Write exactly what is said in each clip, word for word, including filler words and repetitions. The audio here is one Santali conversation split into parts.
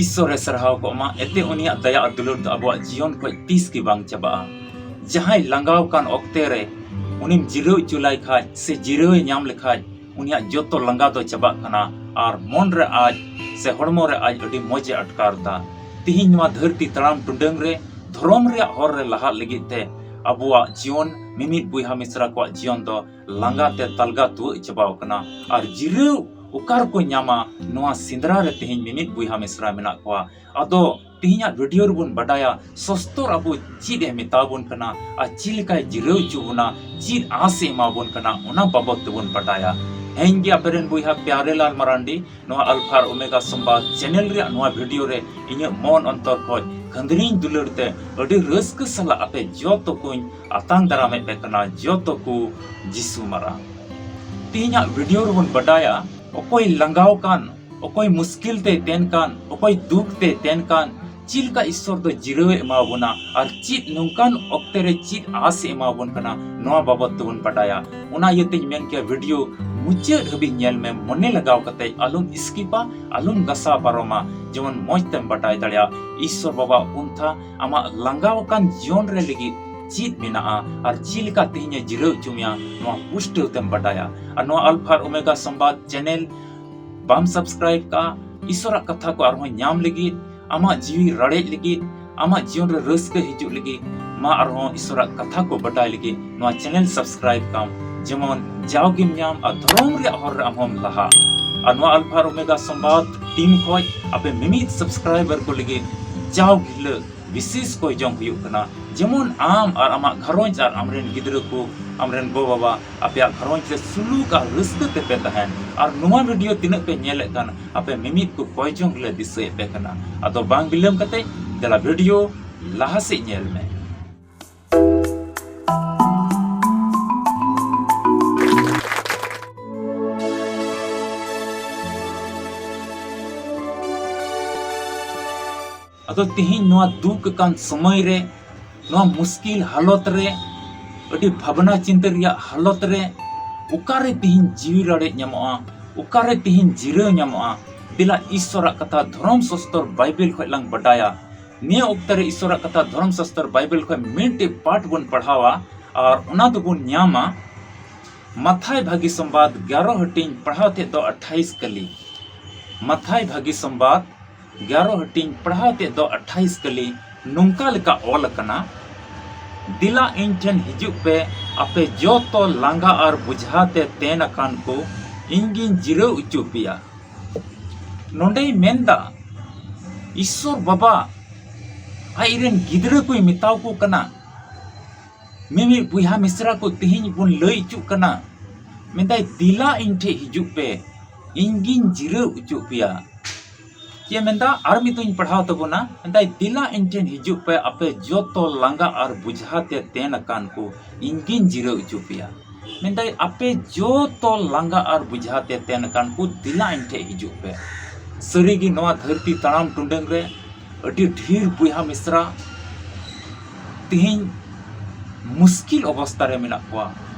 ᱤᱥᱥᱚᱨᱮ ᱥᱟᱨᱦᱟᱣ ᱠᱚᱜ ᱢᱟ᱾ ᱮᱛᱮ ᱩᱱᱤᱭᱟᱜ ᱫᱟᱭᱟ ᱟᱨ ᱫᱩᱞᱟᱹᱲ ᱫᱚ ᱟᱵᱚᱣᱟᱜ ᱡᱤᱭᱚᱱ ᱠᱷᱚᱱ ᱛᱤᱥ ᱜᱮ ᱵᱟᱝ ᱪᱟᱵᱟᱜᱼᱟ᱾ ᱡᱟᱦᱟᱸᱭ ᱞᱟᱸᱜᱟᱣ ᱠᱟᱱ ᱚᱠᱛᱮ ᱨᱮ ᱩᱱᱤᱢ ᱡᱤᱨᱟᱹᱣ ᱦᱚᱪᱚ ᱞᱟᱭ ᱠᱷᱟᱡ ᱥᱮ ᱡᱤᱨᱟᱹᱣ ᱮ ᱧᱟᱢ ᱞᱮᱠᱷᱟᱡ, ᱩᱱᱤᱭᱟᱜ ᱡᱚᱛᱚ ᱞᱟᱸᱜᱟ ᱫᱚ ᱪᱟᱵᱟᱜ ᱠᱟᱱᱟ ᱟᱨ ᱢᱚᱱ ᱨᱮ ᱟᱡ ᱥᱮ ᱦᱚᱲᱢᱚ ᱨᱮ ᱟᱡ ᱟᱹᱰᱤ ᱢᱚᱡᱽ ᱮ ᱟᱴᱠᱟᱨ ᱫᱟ᱾ ᱛᱤᱦᱤᱧ ᱱᱚᱣᱟ ᱫᱷᱟᱹᱨᱛᱤ ᱛᱟᱲᱟᱢ ᱴᱩᱰᱟᱹᱝ ᱨᱮ ᱫᱷᱚᱨᱚᱢ ᱨᱮᱭᱟᱜ ᱦᱚᱨ ᱨᱮ ᱞᱟᱦᱟᱜ ᱞᱟᱹᱜᱤᱫ ᱛᱮ ᱟᱵᱚᱣᱟᱜ ᱡᱤᱭᱚᱱ, ᱢᱤᱢᱤᱫ ᱵᱚᱭᱦᱟ ᱢᱤᱥᱨᱟ ᱠᱚᱣᱟᱜ ᱡᱤᱭᱚᱱ ᱫᱚ ᱞᱟᱸᱜᱟ ᱛᱮ ᱛᱟᱞᱜᱟ ᱛᱩᱣᱟᱹᱜ ᱪᱟᱵᱟᱣ ᱠᱟᱱᱟ᱾ ᱟᱨ ᱡᱤᱨᱟᱹᱣ ᱚᱠᱟ ᱨᱮᱠᱚ ᱧᱟᱢᱟ? ᱱᱚᱣᱟ ᱥᱮᱸᱫᱽᱨᱟ ᱨᱮ ᱛᱮᱦᱮᱧ ᱢᱤᱢᱤᱫ ᱵᱚᱭᱦᱟ ᱢᱤᱥᱨᱟ ᱢᱮᱱᱟᱜ ᱠᱚᱣᱟ᱾ ᱟᱫᱚ ᱛᱮᱦᱮᱧᱟᱜ ᱵᱷᱤᱰᱤᱭᱳ ᱨᱮᱵᱚᱱ ᱵᱟᱰᱟᱭᱟ ᱥᱚᱥᱛᱚᱨ ᱟᱵᱚ ᱪᱮᱫ ᱮ ᱢᱮᱛᱟ ᱵᱚᱱ ᱠᱟᱱᱟ ᱟᱨ ᱪᱮᱫ ᱞᱮᱠᱟᱭ ᱡᱤᱨᱟᱹᱣ ᱦᱚᱪᱚ ᱵᱚᱱᱟ, ᱪᱮᱫ ᱟᱸᱥ ᱮ ᱮᱢᱟ ᱵᱚᱱ ᱠᱟᱱᱟ, ᱚᱱᱟ ᱵᱟᱵᱚᱫ ᱛᱮᱵᱚᱱ ᱵᱟᱰᱟᱭᱟ᱾ ᱦᱮᱸ ᱜᱮ ᱟᱯᱮ ᱨᱮᱱ ᱵᱚᱭᱦᱟ ᱯᱭᱟᱨᱮ ᱞᱟᱞ ᱢᱟᱨᱟᱱᱰᱤ, ᱱᱚᱣᱟ ᱟᱞᱯᱷᱟ ᱟᱨ ᱳᱢᱮᱜᱟ ᱥᱚᱢᱵᱟᱫ ᱪᱮᱱᱮᱞ ᱨᱮᱭᱟᱜ ᱱᱚᱣᱟ ᱵᱷᱤᱰᱤᱭᱳ ᱨᱮ ᱤᱧᱟᱹᱜ ᱢᱚᱱ ᱚᱱᱛᱚᱨ ᱠᱷᱚᱡ ᱠᱷᱟᱹᱱᱫᱽᱨᱤᱧ ᱫᱩᱞᱟᱹᱲ ᱛᱮ ᱟᱹᱰᱤ ᱨᱟᱹᱥᱠᱟᱹ ᱥᱟᱞᱟᱜ ᱟᱯᱮ ᱡᱚᱛᱚ ᱠᱚᱧ ᱟᱛᱟᱝ ᱫᱟᱨᱟᱢᱮᱫ ᱯᱮ ᱠᱟᱱᱟ, ᱡᱚᱛᱚ ᱠᱚ ᱡᱤᱥᱩ ᱢᱟᱨᱟᱝ᱾ ᱛᱮᱦᱮᱧᱟᱜ ᱵᱷᱤᱰᱤᱭᱳ ᱨᱮᱵᱚᱱ ᱵᱟᱰᱟᱭᱟ ᱚᱠᱚᱭ ᱞᱟᱸᱜᱟᱣ ᱠᱟᱱ, ᱚᱠᱚᱭ ᱢᱩᱥᱠᱤᱞ ᱛᱮᱭ ᱛᱮᱱ ᱠᱟᱱ, ᱚᱠᱚᱭ ᱫᱩᱠ ᱛᱮᱭ ᱛᱮᱱ ᱠᱟᱱ, ᱪᱮᱫ ᱞᱮᱠᱟ ᱤᱥᱥᱚᱨ ᱫᱚ ᱡᱤᱨᱟᱹᱣ ᱮ ᱮᱢᱟ ᱵᱚᱱᱟ ᱟᱨ ᱪᱮᱫ ᱱᱚᱝᱠᱟᱱ ᱚᱠᱛᱮ ᱨᱮ ᱪᱮᱫ ᱟᱸᱥ ᱮ ᱮᱢᱟ ᱵᱚᱱ ᱠᱟᱱᱟ, ᱱᱚᱣᱟ ᱵᱟᱵᱚᱫ ᱛᱮᱵᱚᱱ ᱵᱟᱰᱟᱭᱟ᱾ ᱚᱱᱟ ᱤᱭᱟᱹᱛᱮᱧ ᱢᱮᱱ ᱠᱮᱭᱟ, ᱵᱷᱤᱰᱤᱭᱳ ᱢᱩᱪᱟᱹᱫ ᱦᱟᱹᱵᱤᱡ ᱧᱮᱞ ᱢᱮ, ᱢᱚᱱᱮ ᱞᱟᱜᱟᱣ ᱠᱟᱛᱮ ᱟᱞᱚᱢ ᱥᱠᱤᱯᱟ, ᱟᱞᱚᱢ ᱜᱟᱥᱟᱣ ᱯᱟᱨᱚᱢᱟ, ᱡᱮᱢᱚᱱ ᱢᱚᱡᱽ ᱛᱮᱢ ᱵᱟᱰᱟᱭ ᱫᱟᱲᱮᱭᱟᱜ ᱤᱥᱥᱚᱨ ᱵᱟᱵᱟᱣᱟᱜ ᱯᱚᱱᱛᱷᱟ ᱟᱢᱟᱜ ᱞᱟᱸᱜᱟᱣ ᱟᱠᱟᱱ ᱡᱤᱭᱚᱱ ᱨᱮ ᱞᱟᱹᱜᱤᱫ ᱪᱮᱫ ᱢᱮᱱᱟᱜᱼᱟ ᱟᱨ ᱪᱮᱫ ᱞᱮᱠᱟ ᱛᱮᱦᱮᱧ ᱮ ᱡᱤᱨᱟᱹᱣ ᱦᱚᱪᱚ ᱢᱮᱭᱟ, ᱱᱚᱣᱟ ᱯᱩᱥᱴᱟᱹᱣ ᱛᱮᱢ ᱵᱟᱰᱟᱭᱟ᱾ ᱟᱨ ᱱᱚᱣᱟ ᱟᱞᱯᱷᱟ ᱟᱨ ᱳᱢᱮᱜᱟ ᱥᱚᱢᱵᱟᱫ ᱪᱮᱱᱮᱞ ᱵᱟᱢ ᱥᱟᱵᱥᱠᱨᱟᱭᱤᱵ ᱠᱟᱜᱼᱟ, ᱤᱥᱚᱨᱟᱜ ᱠᱟᱛᱷᱟ ᱠᱚ ᱟᱨᱦᱚᱸ ᱧᱟᱢ ᱞᱟᱹᱜᱤᱫ, ᱟᱢᱟᱜ ᱡᱤᱣᱤ ᱨᱟᱲᱮᱡ ᱞᱟᱹᱜᱤᱫ, ᱟᱢᱟᱜ ᱡᱤᱭᱚᱱ ᱨᱮ ᱨᱟᱹᱥᱠᱟᱹ ᱦᱤᱡᱩᱜ ᱞᱟᱹᱜᱤᱫ, ᱢᱟ ᱟᱨᱦᱚᱸ ᱤᱥᱚᱨᱟᱜ ᱠᱟᱛᱷᱟ ᱠᱚ ᱵᱟᱰᱟᱭ ᱞᱟᱹᱜᱤᱫ ᱱᱚᱣᱟ ᱪᱮᱱᱮᱞ ᱥᱟᱵᱥᱠᱨᱟᱭᱤᱵ ᱠᱟᱢ, ᱡᱮᱢᱚᱱ ᱡᱟᱣᱜᱮᱢ ᱧᱟᱢ ᱟᱨ ᱫᱷᱚᱨᱚᱢ ᱨᱮᱭᱟᱜ ᱦᱚᱨ ᱨᱮ ᱟᱢ ᱦᱚᱸᱢ ᱞᱟᱦᱟᱜ᱾ ᱟᱨ ᱱᱚᱣᱟ ᱟᱞᱯᱷᱟ ᱟᱨ ᱳᱢᱮᱜᱟ ᱥᱚᱢᱵᱟᱫ ᱴᱤᱢ ᱠᱷᱚᱡ ᱟᱯᱮ ᱢᱤᱢᱤᱫ ᱥᱟᱵᱥᱠᱨᱟᱭᱵᱟᱨ ᱠᱚ ᱞᱟᱹᱜᱤᱫ ᱡᱟᱣ ᱦᱤᱞᱳᱜ ᱵᱤᱥᱮᱥ ᱠᱚᱭ ᱡᱚᱝ ᱦᱩᱭᱩᱜ ᱠᱟᱱᱟ, ᱡᱮᱢᱚᱱ ᱟᱢ ᱟᱨ ᱟᱢᱟᱜ ᱜᱷᱟᱨᱚᱸᱡᱽ ᱟᱨ ᱟᱢᱨᱮᱱ ᱜᱤᱫᱽᱨᱟᱹ ᱠᱚ, ᱟᱢᱨᱮᱱ ᱜᱚ ᱵᱟᱵᱟ ᱟᱯᱮᱭᱟᱜ ᱜᱷᱟᱨᱚᱸᱡᱽ ᱨᱮ ᱥᱩᱞᱩᱠ ᱟᱨ ᱨᱟᱹᱥᱠᱟᱹ ᱛᱮᱯᱮ ᱛᱟᱦᱮᱱ᱾ ᱟᱨ ᱱᱚᱣᱟ ᱵᱷᱤᱰᱤᱭᱳ ᱛᱤᱱᱟᱹᱜ ᱯᱮ ᱧᱮᱞᱮᱫ ᱠᱟᱱ, ᱟᱯᱮ ᱢᱤᱢᱤᱫ ᱠᱚ ᱠᱚᱭ ᱡᱚᱝ ᱞᱮ ᱫᱤᱥᱟᱹᱭᱮᱫ ᱯᱮ ᱠᱟᱱᱟ᱾ ᱟᱫᱚ ᱵᱟᱝ ᱵᱤᱞᱚᱢ ᱠᱟᱛᱮ ᱫᱮᱞᱟ ᱵᱷᱤᱰᱤᱭᱳ ᱞᱟᱦᱟ ᱥᱮᱫ ᱧᱮᱞ ᱢᱮ᱾ ᱟᱫᱚ ᱛᱤᱦᱤᱧ ᱱᱚᱣᱟ ᱫᱩᱠ ᱟᱠᱟᱱ ᱥᱚᱢᱚᱭ ᱨᱮ, ᱱᱚᱣᱟ ᱢᱩᱥᱠᱤᱞ ᱦᱟᱞᱚᱛ ᱨᱮ, ᱟᱹᱰᱤ ᱵᱷᱟᱵᱽᱱᱟ ᱪᱤᱱᱛᱟᱹ ᱨᱮᱭᱟᱜ ᱦᱟᱞᱚᱛ ᱨᱮ, ᱚᱠᱟᱨᱮ ᱛᱤᱦᱤᱧ ᱡᱤᱣᱤ ᱨᱟᱲᱮᱡ ᱧᱟᱢᱚᱜᱼᱟ, ᱚᱠᱟᱨᱮ ᱛᱤᱦᱤᱧ ᱡᱤᱨᱟᱹᱣ ᱧᱟᱢᱚᱜᱼᱟ, ᱫᱮᱞᱟ ᱤᱥᱥᱚᱨᱟᱜ ᱠᱟᱛᱷᱟ ᱫᱷᱚᱨᱚᱢ ᱥᱟᱥᱛᱚᱨ ᱵᱟᱭᱵᱮᱞ ᱠᱷᱚᱱ ᱞᱟᱝ ᱵᱟᱰᱟᱭᱟ᱾ ᱱᱤᱭᱟᱹ ᱚᱠᱛᱮ ᱨᱮ ᱤᱥᱥᱚᱨᱟᱜ ᱠᱟᱛᱷᱟ ᱫᱷᱚᱨᱚᱢ ᱥᱟᱥᱛᱚᱨ ᱵᱟᱭᱵᱮᱞ ᱠᱷᱚᱱ ᱢᱤᱫᱴᱮᱡ ᱯᱟᱴ ᱵᱚᱱ ᱯᱟᱲᱦᱟᱣᱟ ᱟᱨ ᱚᱱᱟ ᱫᱚᱵᱚᱱ ᱧᱟᱢᱟ ᱢᱟᱛᱷᱟᱭ ᱵᱷᱟᱹᱜᱤ ᱥᱚᱢᱵᱟᱫ ᱜᱮᱞ ᱦᱟᱹᱴᱤᱧ ᱯᱟᱲᱦᱟᱣ ᱛᱮᱫ ᱫᱚ ᱟᱴᱷᱟᱭᱤᱥ ᱠᱟᱹᱞᱤ᱾ ᱢᱟᱛᱷᱟᱭ ᱵᱷᱟᱹᱜᱤ ᱥᱚᱢᱵᱟᱫ ᱜᱮᱞ ᱦᱟᱹᱴᱤᱧ ᱯᱟᱲᱦᱟᱣ ᱛᱮᱫ ᱫᱚ ᱟᱴᱷᱟᱭᱤᱥ ᱠᱟᱹᱞᱤ ᱱᱚᱝᱠᱟ ᱞᱮᱠᱟ ᱚᱞ ᱟᱠᱟᱱᱟ, ᱫᱮᱞᱟ ᱤᱧ ᱴᱷᱮᱱ ᱦᱤᱡᱩᱜ ᱯᱮ, ᱟᱯᱮ ᱡᱚᱛᱚ ᱞᱟᱸᱜᱟ ᱟᱨ ᱵᱩᱡᱷᱟ ᱛᱮ ᱛᱮᱱ ᱟᱠᱟᱱ ᱠᱚ, ᱤᱧ ᱜᱤᱧ ᱡᱤᱨᱟᱹᱣ ᱦᱚᱪᱚ ᱯᱮᱭᱟ᱾ ᱱᱚᱰᱮᱭ ᱢᱮᱱᱫᱟ, ᱤᱥᱥᱚᱨ ᱵᱟᱵᱟ ᱟᱡ ᱨᱮᱱ ᱜᱤᱫᱽᱨᱟᱹ ᱠᱚᱭ ᱢᱮᱛᱟᱣ ᱠᱚ ᱠᱟᱱᱟ, ᱢᱤᱢᱤᱫ ᱵᱚᱭᱦᱟ ᱢᱤᱥᱨᱟ ᱠᱚ ᱛᱮᱦᱮᱧ ᱵᱚᱱ ᱞᱟᱹᱭ ᱦᱚᱪᱚᱜ ᱠᱟᱱᱟ, ᱢᱮᱱᱫᱟᱭ, ᱫᱮᱞᱟ ᱤᱧ ᱴᱷᱮᱡ ᱦᱤᱡᱩᱜ ᱯᱮ, ᱤᱧ ᱜᱤᱧ ᱡᱤᱨᱟᱹᱣ ᱦᱚᱪᱚ ᱯᱮᱭᱟ᱾ ᱪᱮᱫ ᱢᱮᱱᱫᱟ? ᱟᱨ ᱢᱤᱫ ᱫᱚᱧ ᱯᱟᱲᱦᱟᱣ ᱛᱟᱵᱚᱱᱟ, ᱢᱮᱱᱫᱟᱭ, ᱫᱮᱞᱟ ᱤᱧ ᱴᱷᱮᱱ ᱦᱤᱡᱩᱜ ᱯᱮ, ᱟᱯᱮ ᱡᱚᱛᱚ ᱞᱟᱸᱜᱟ ᱟᱨ ᱵᱩᱡᱷᱟ ᱛᱮ ᱛᱮᱱ ᱟᱠᱟᱱ ᱠᱚ, ᱤᱧ ᱜᱤᱧ ᱡᱤᱨᱟᱹᱣ ᱦᱚᱪᱚ ᱯᱮᱭᱟ᱾ ᱢᱮᱱᱫᱟᱭ, ᱟᱯᱮ ᱡᱚᱛᱚ ᱞᱟᱸᱜᱟ ᱟᱨ ᱵᱩᱡᱷᱟ ᱛᱮ ᱛᱮᱱ ᱟᱠᱟᱱ ᱠᱚ, ᱫᱮᱞᱟ ᱤᱧ ᱴᱷᱮᱡ ᱦᱤᱡᱩᱜ ᱯᱮ᱾ ᱥᱟᱹᱨᱤᱜᱮ ᱱᱚᱣᱟ ᱫᱷᱟᱹᱨᱛᱤ ᱛᱟᱲᱟᱢ ᱴᱩᱰᱟᱹᱝ ᱨᱮ ᱟᱹᱰᱤ ᱰᱷᱮᱨ ᱵᱚᱭᱦᱟ ᱢᱤᱥᱨᱟ ᱛᱮᱦᱮᱧ ᱢᱩᱥᱠᱤᱞ ᱚᱵᱚᱥᱛᱟ ᱨᱮ ᱢᱮᱱᱟᱜ ᱠᱚᱣᱟ,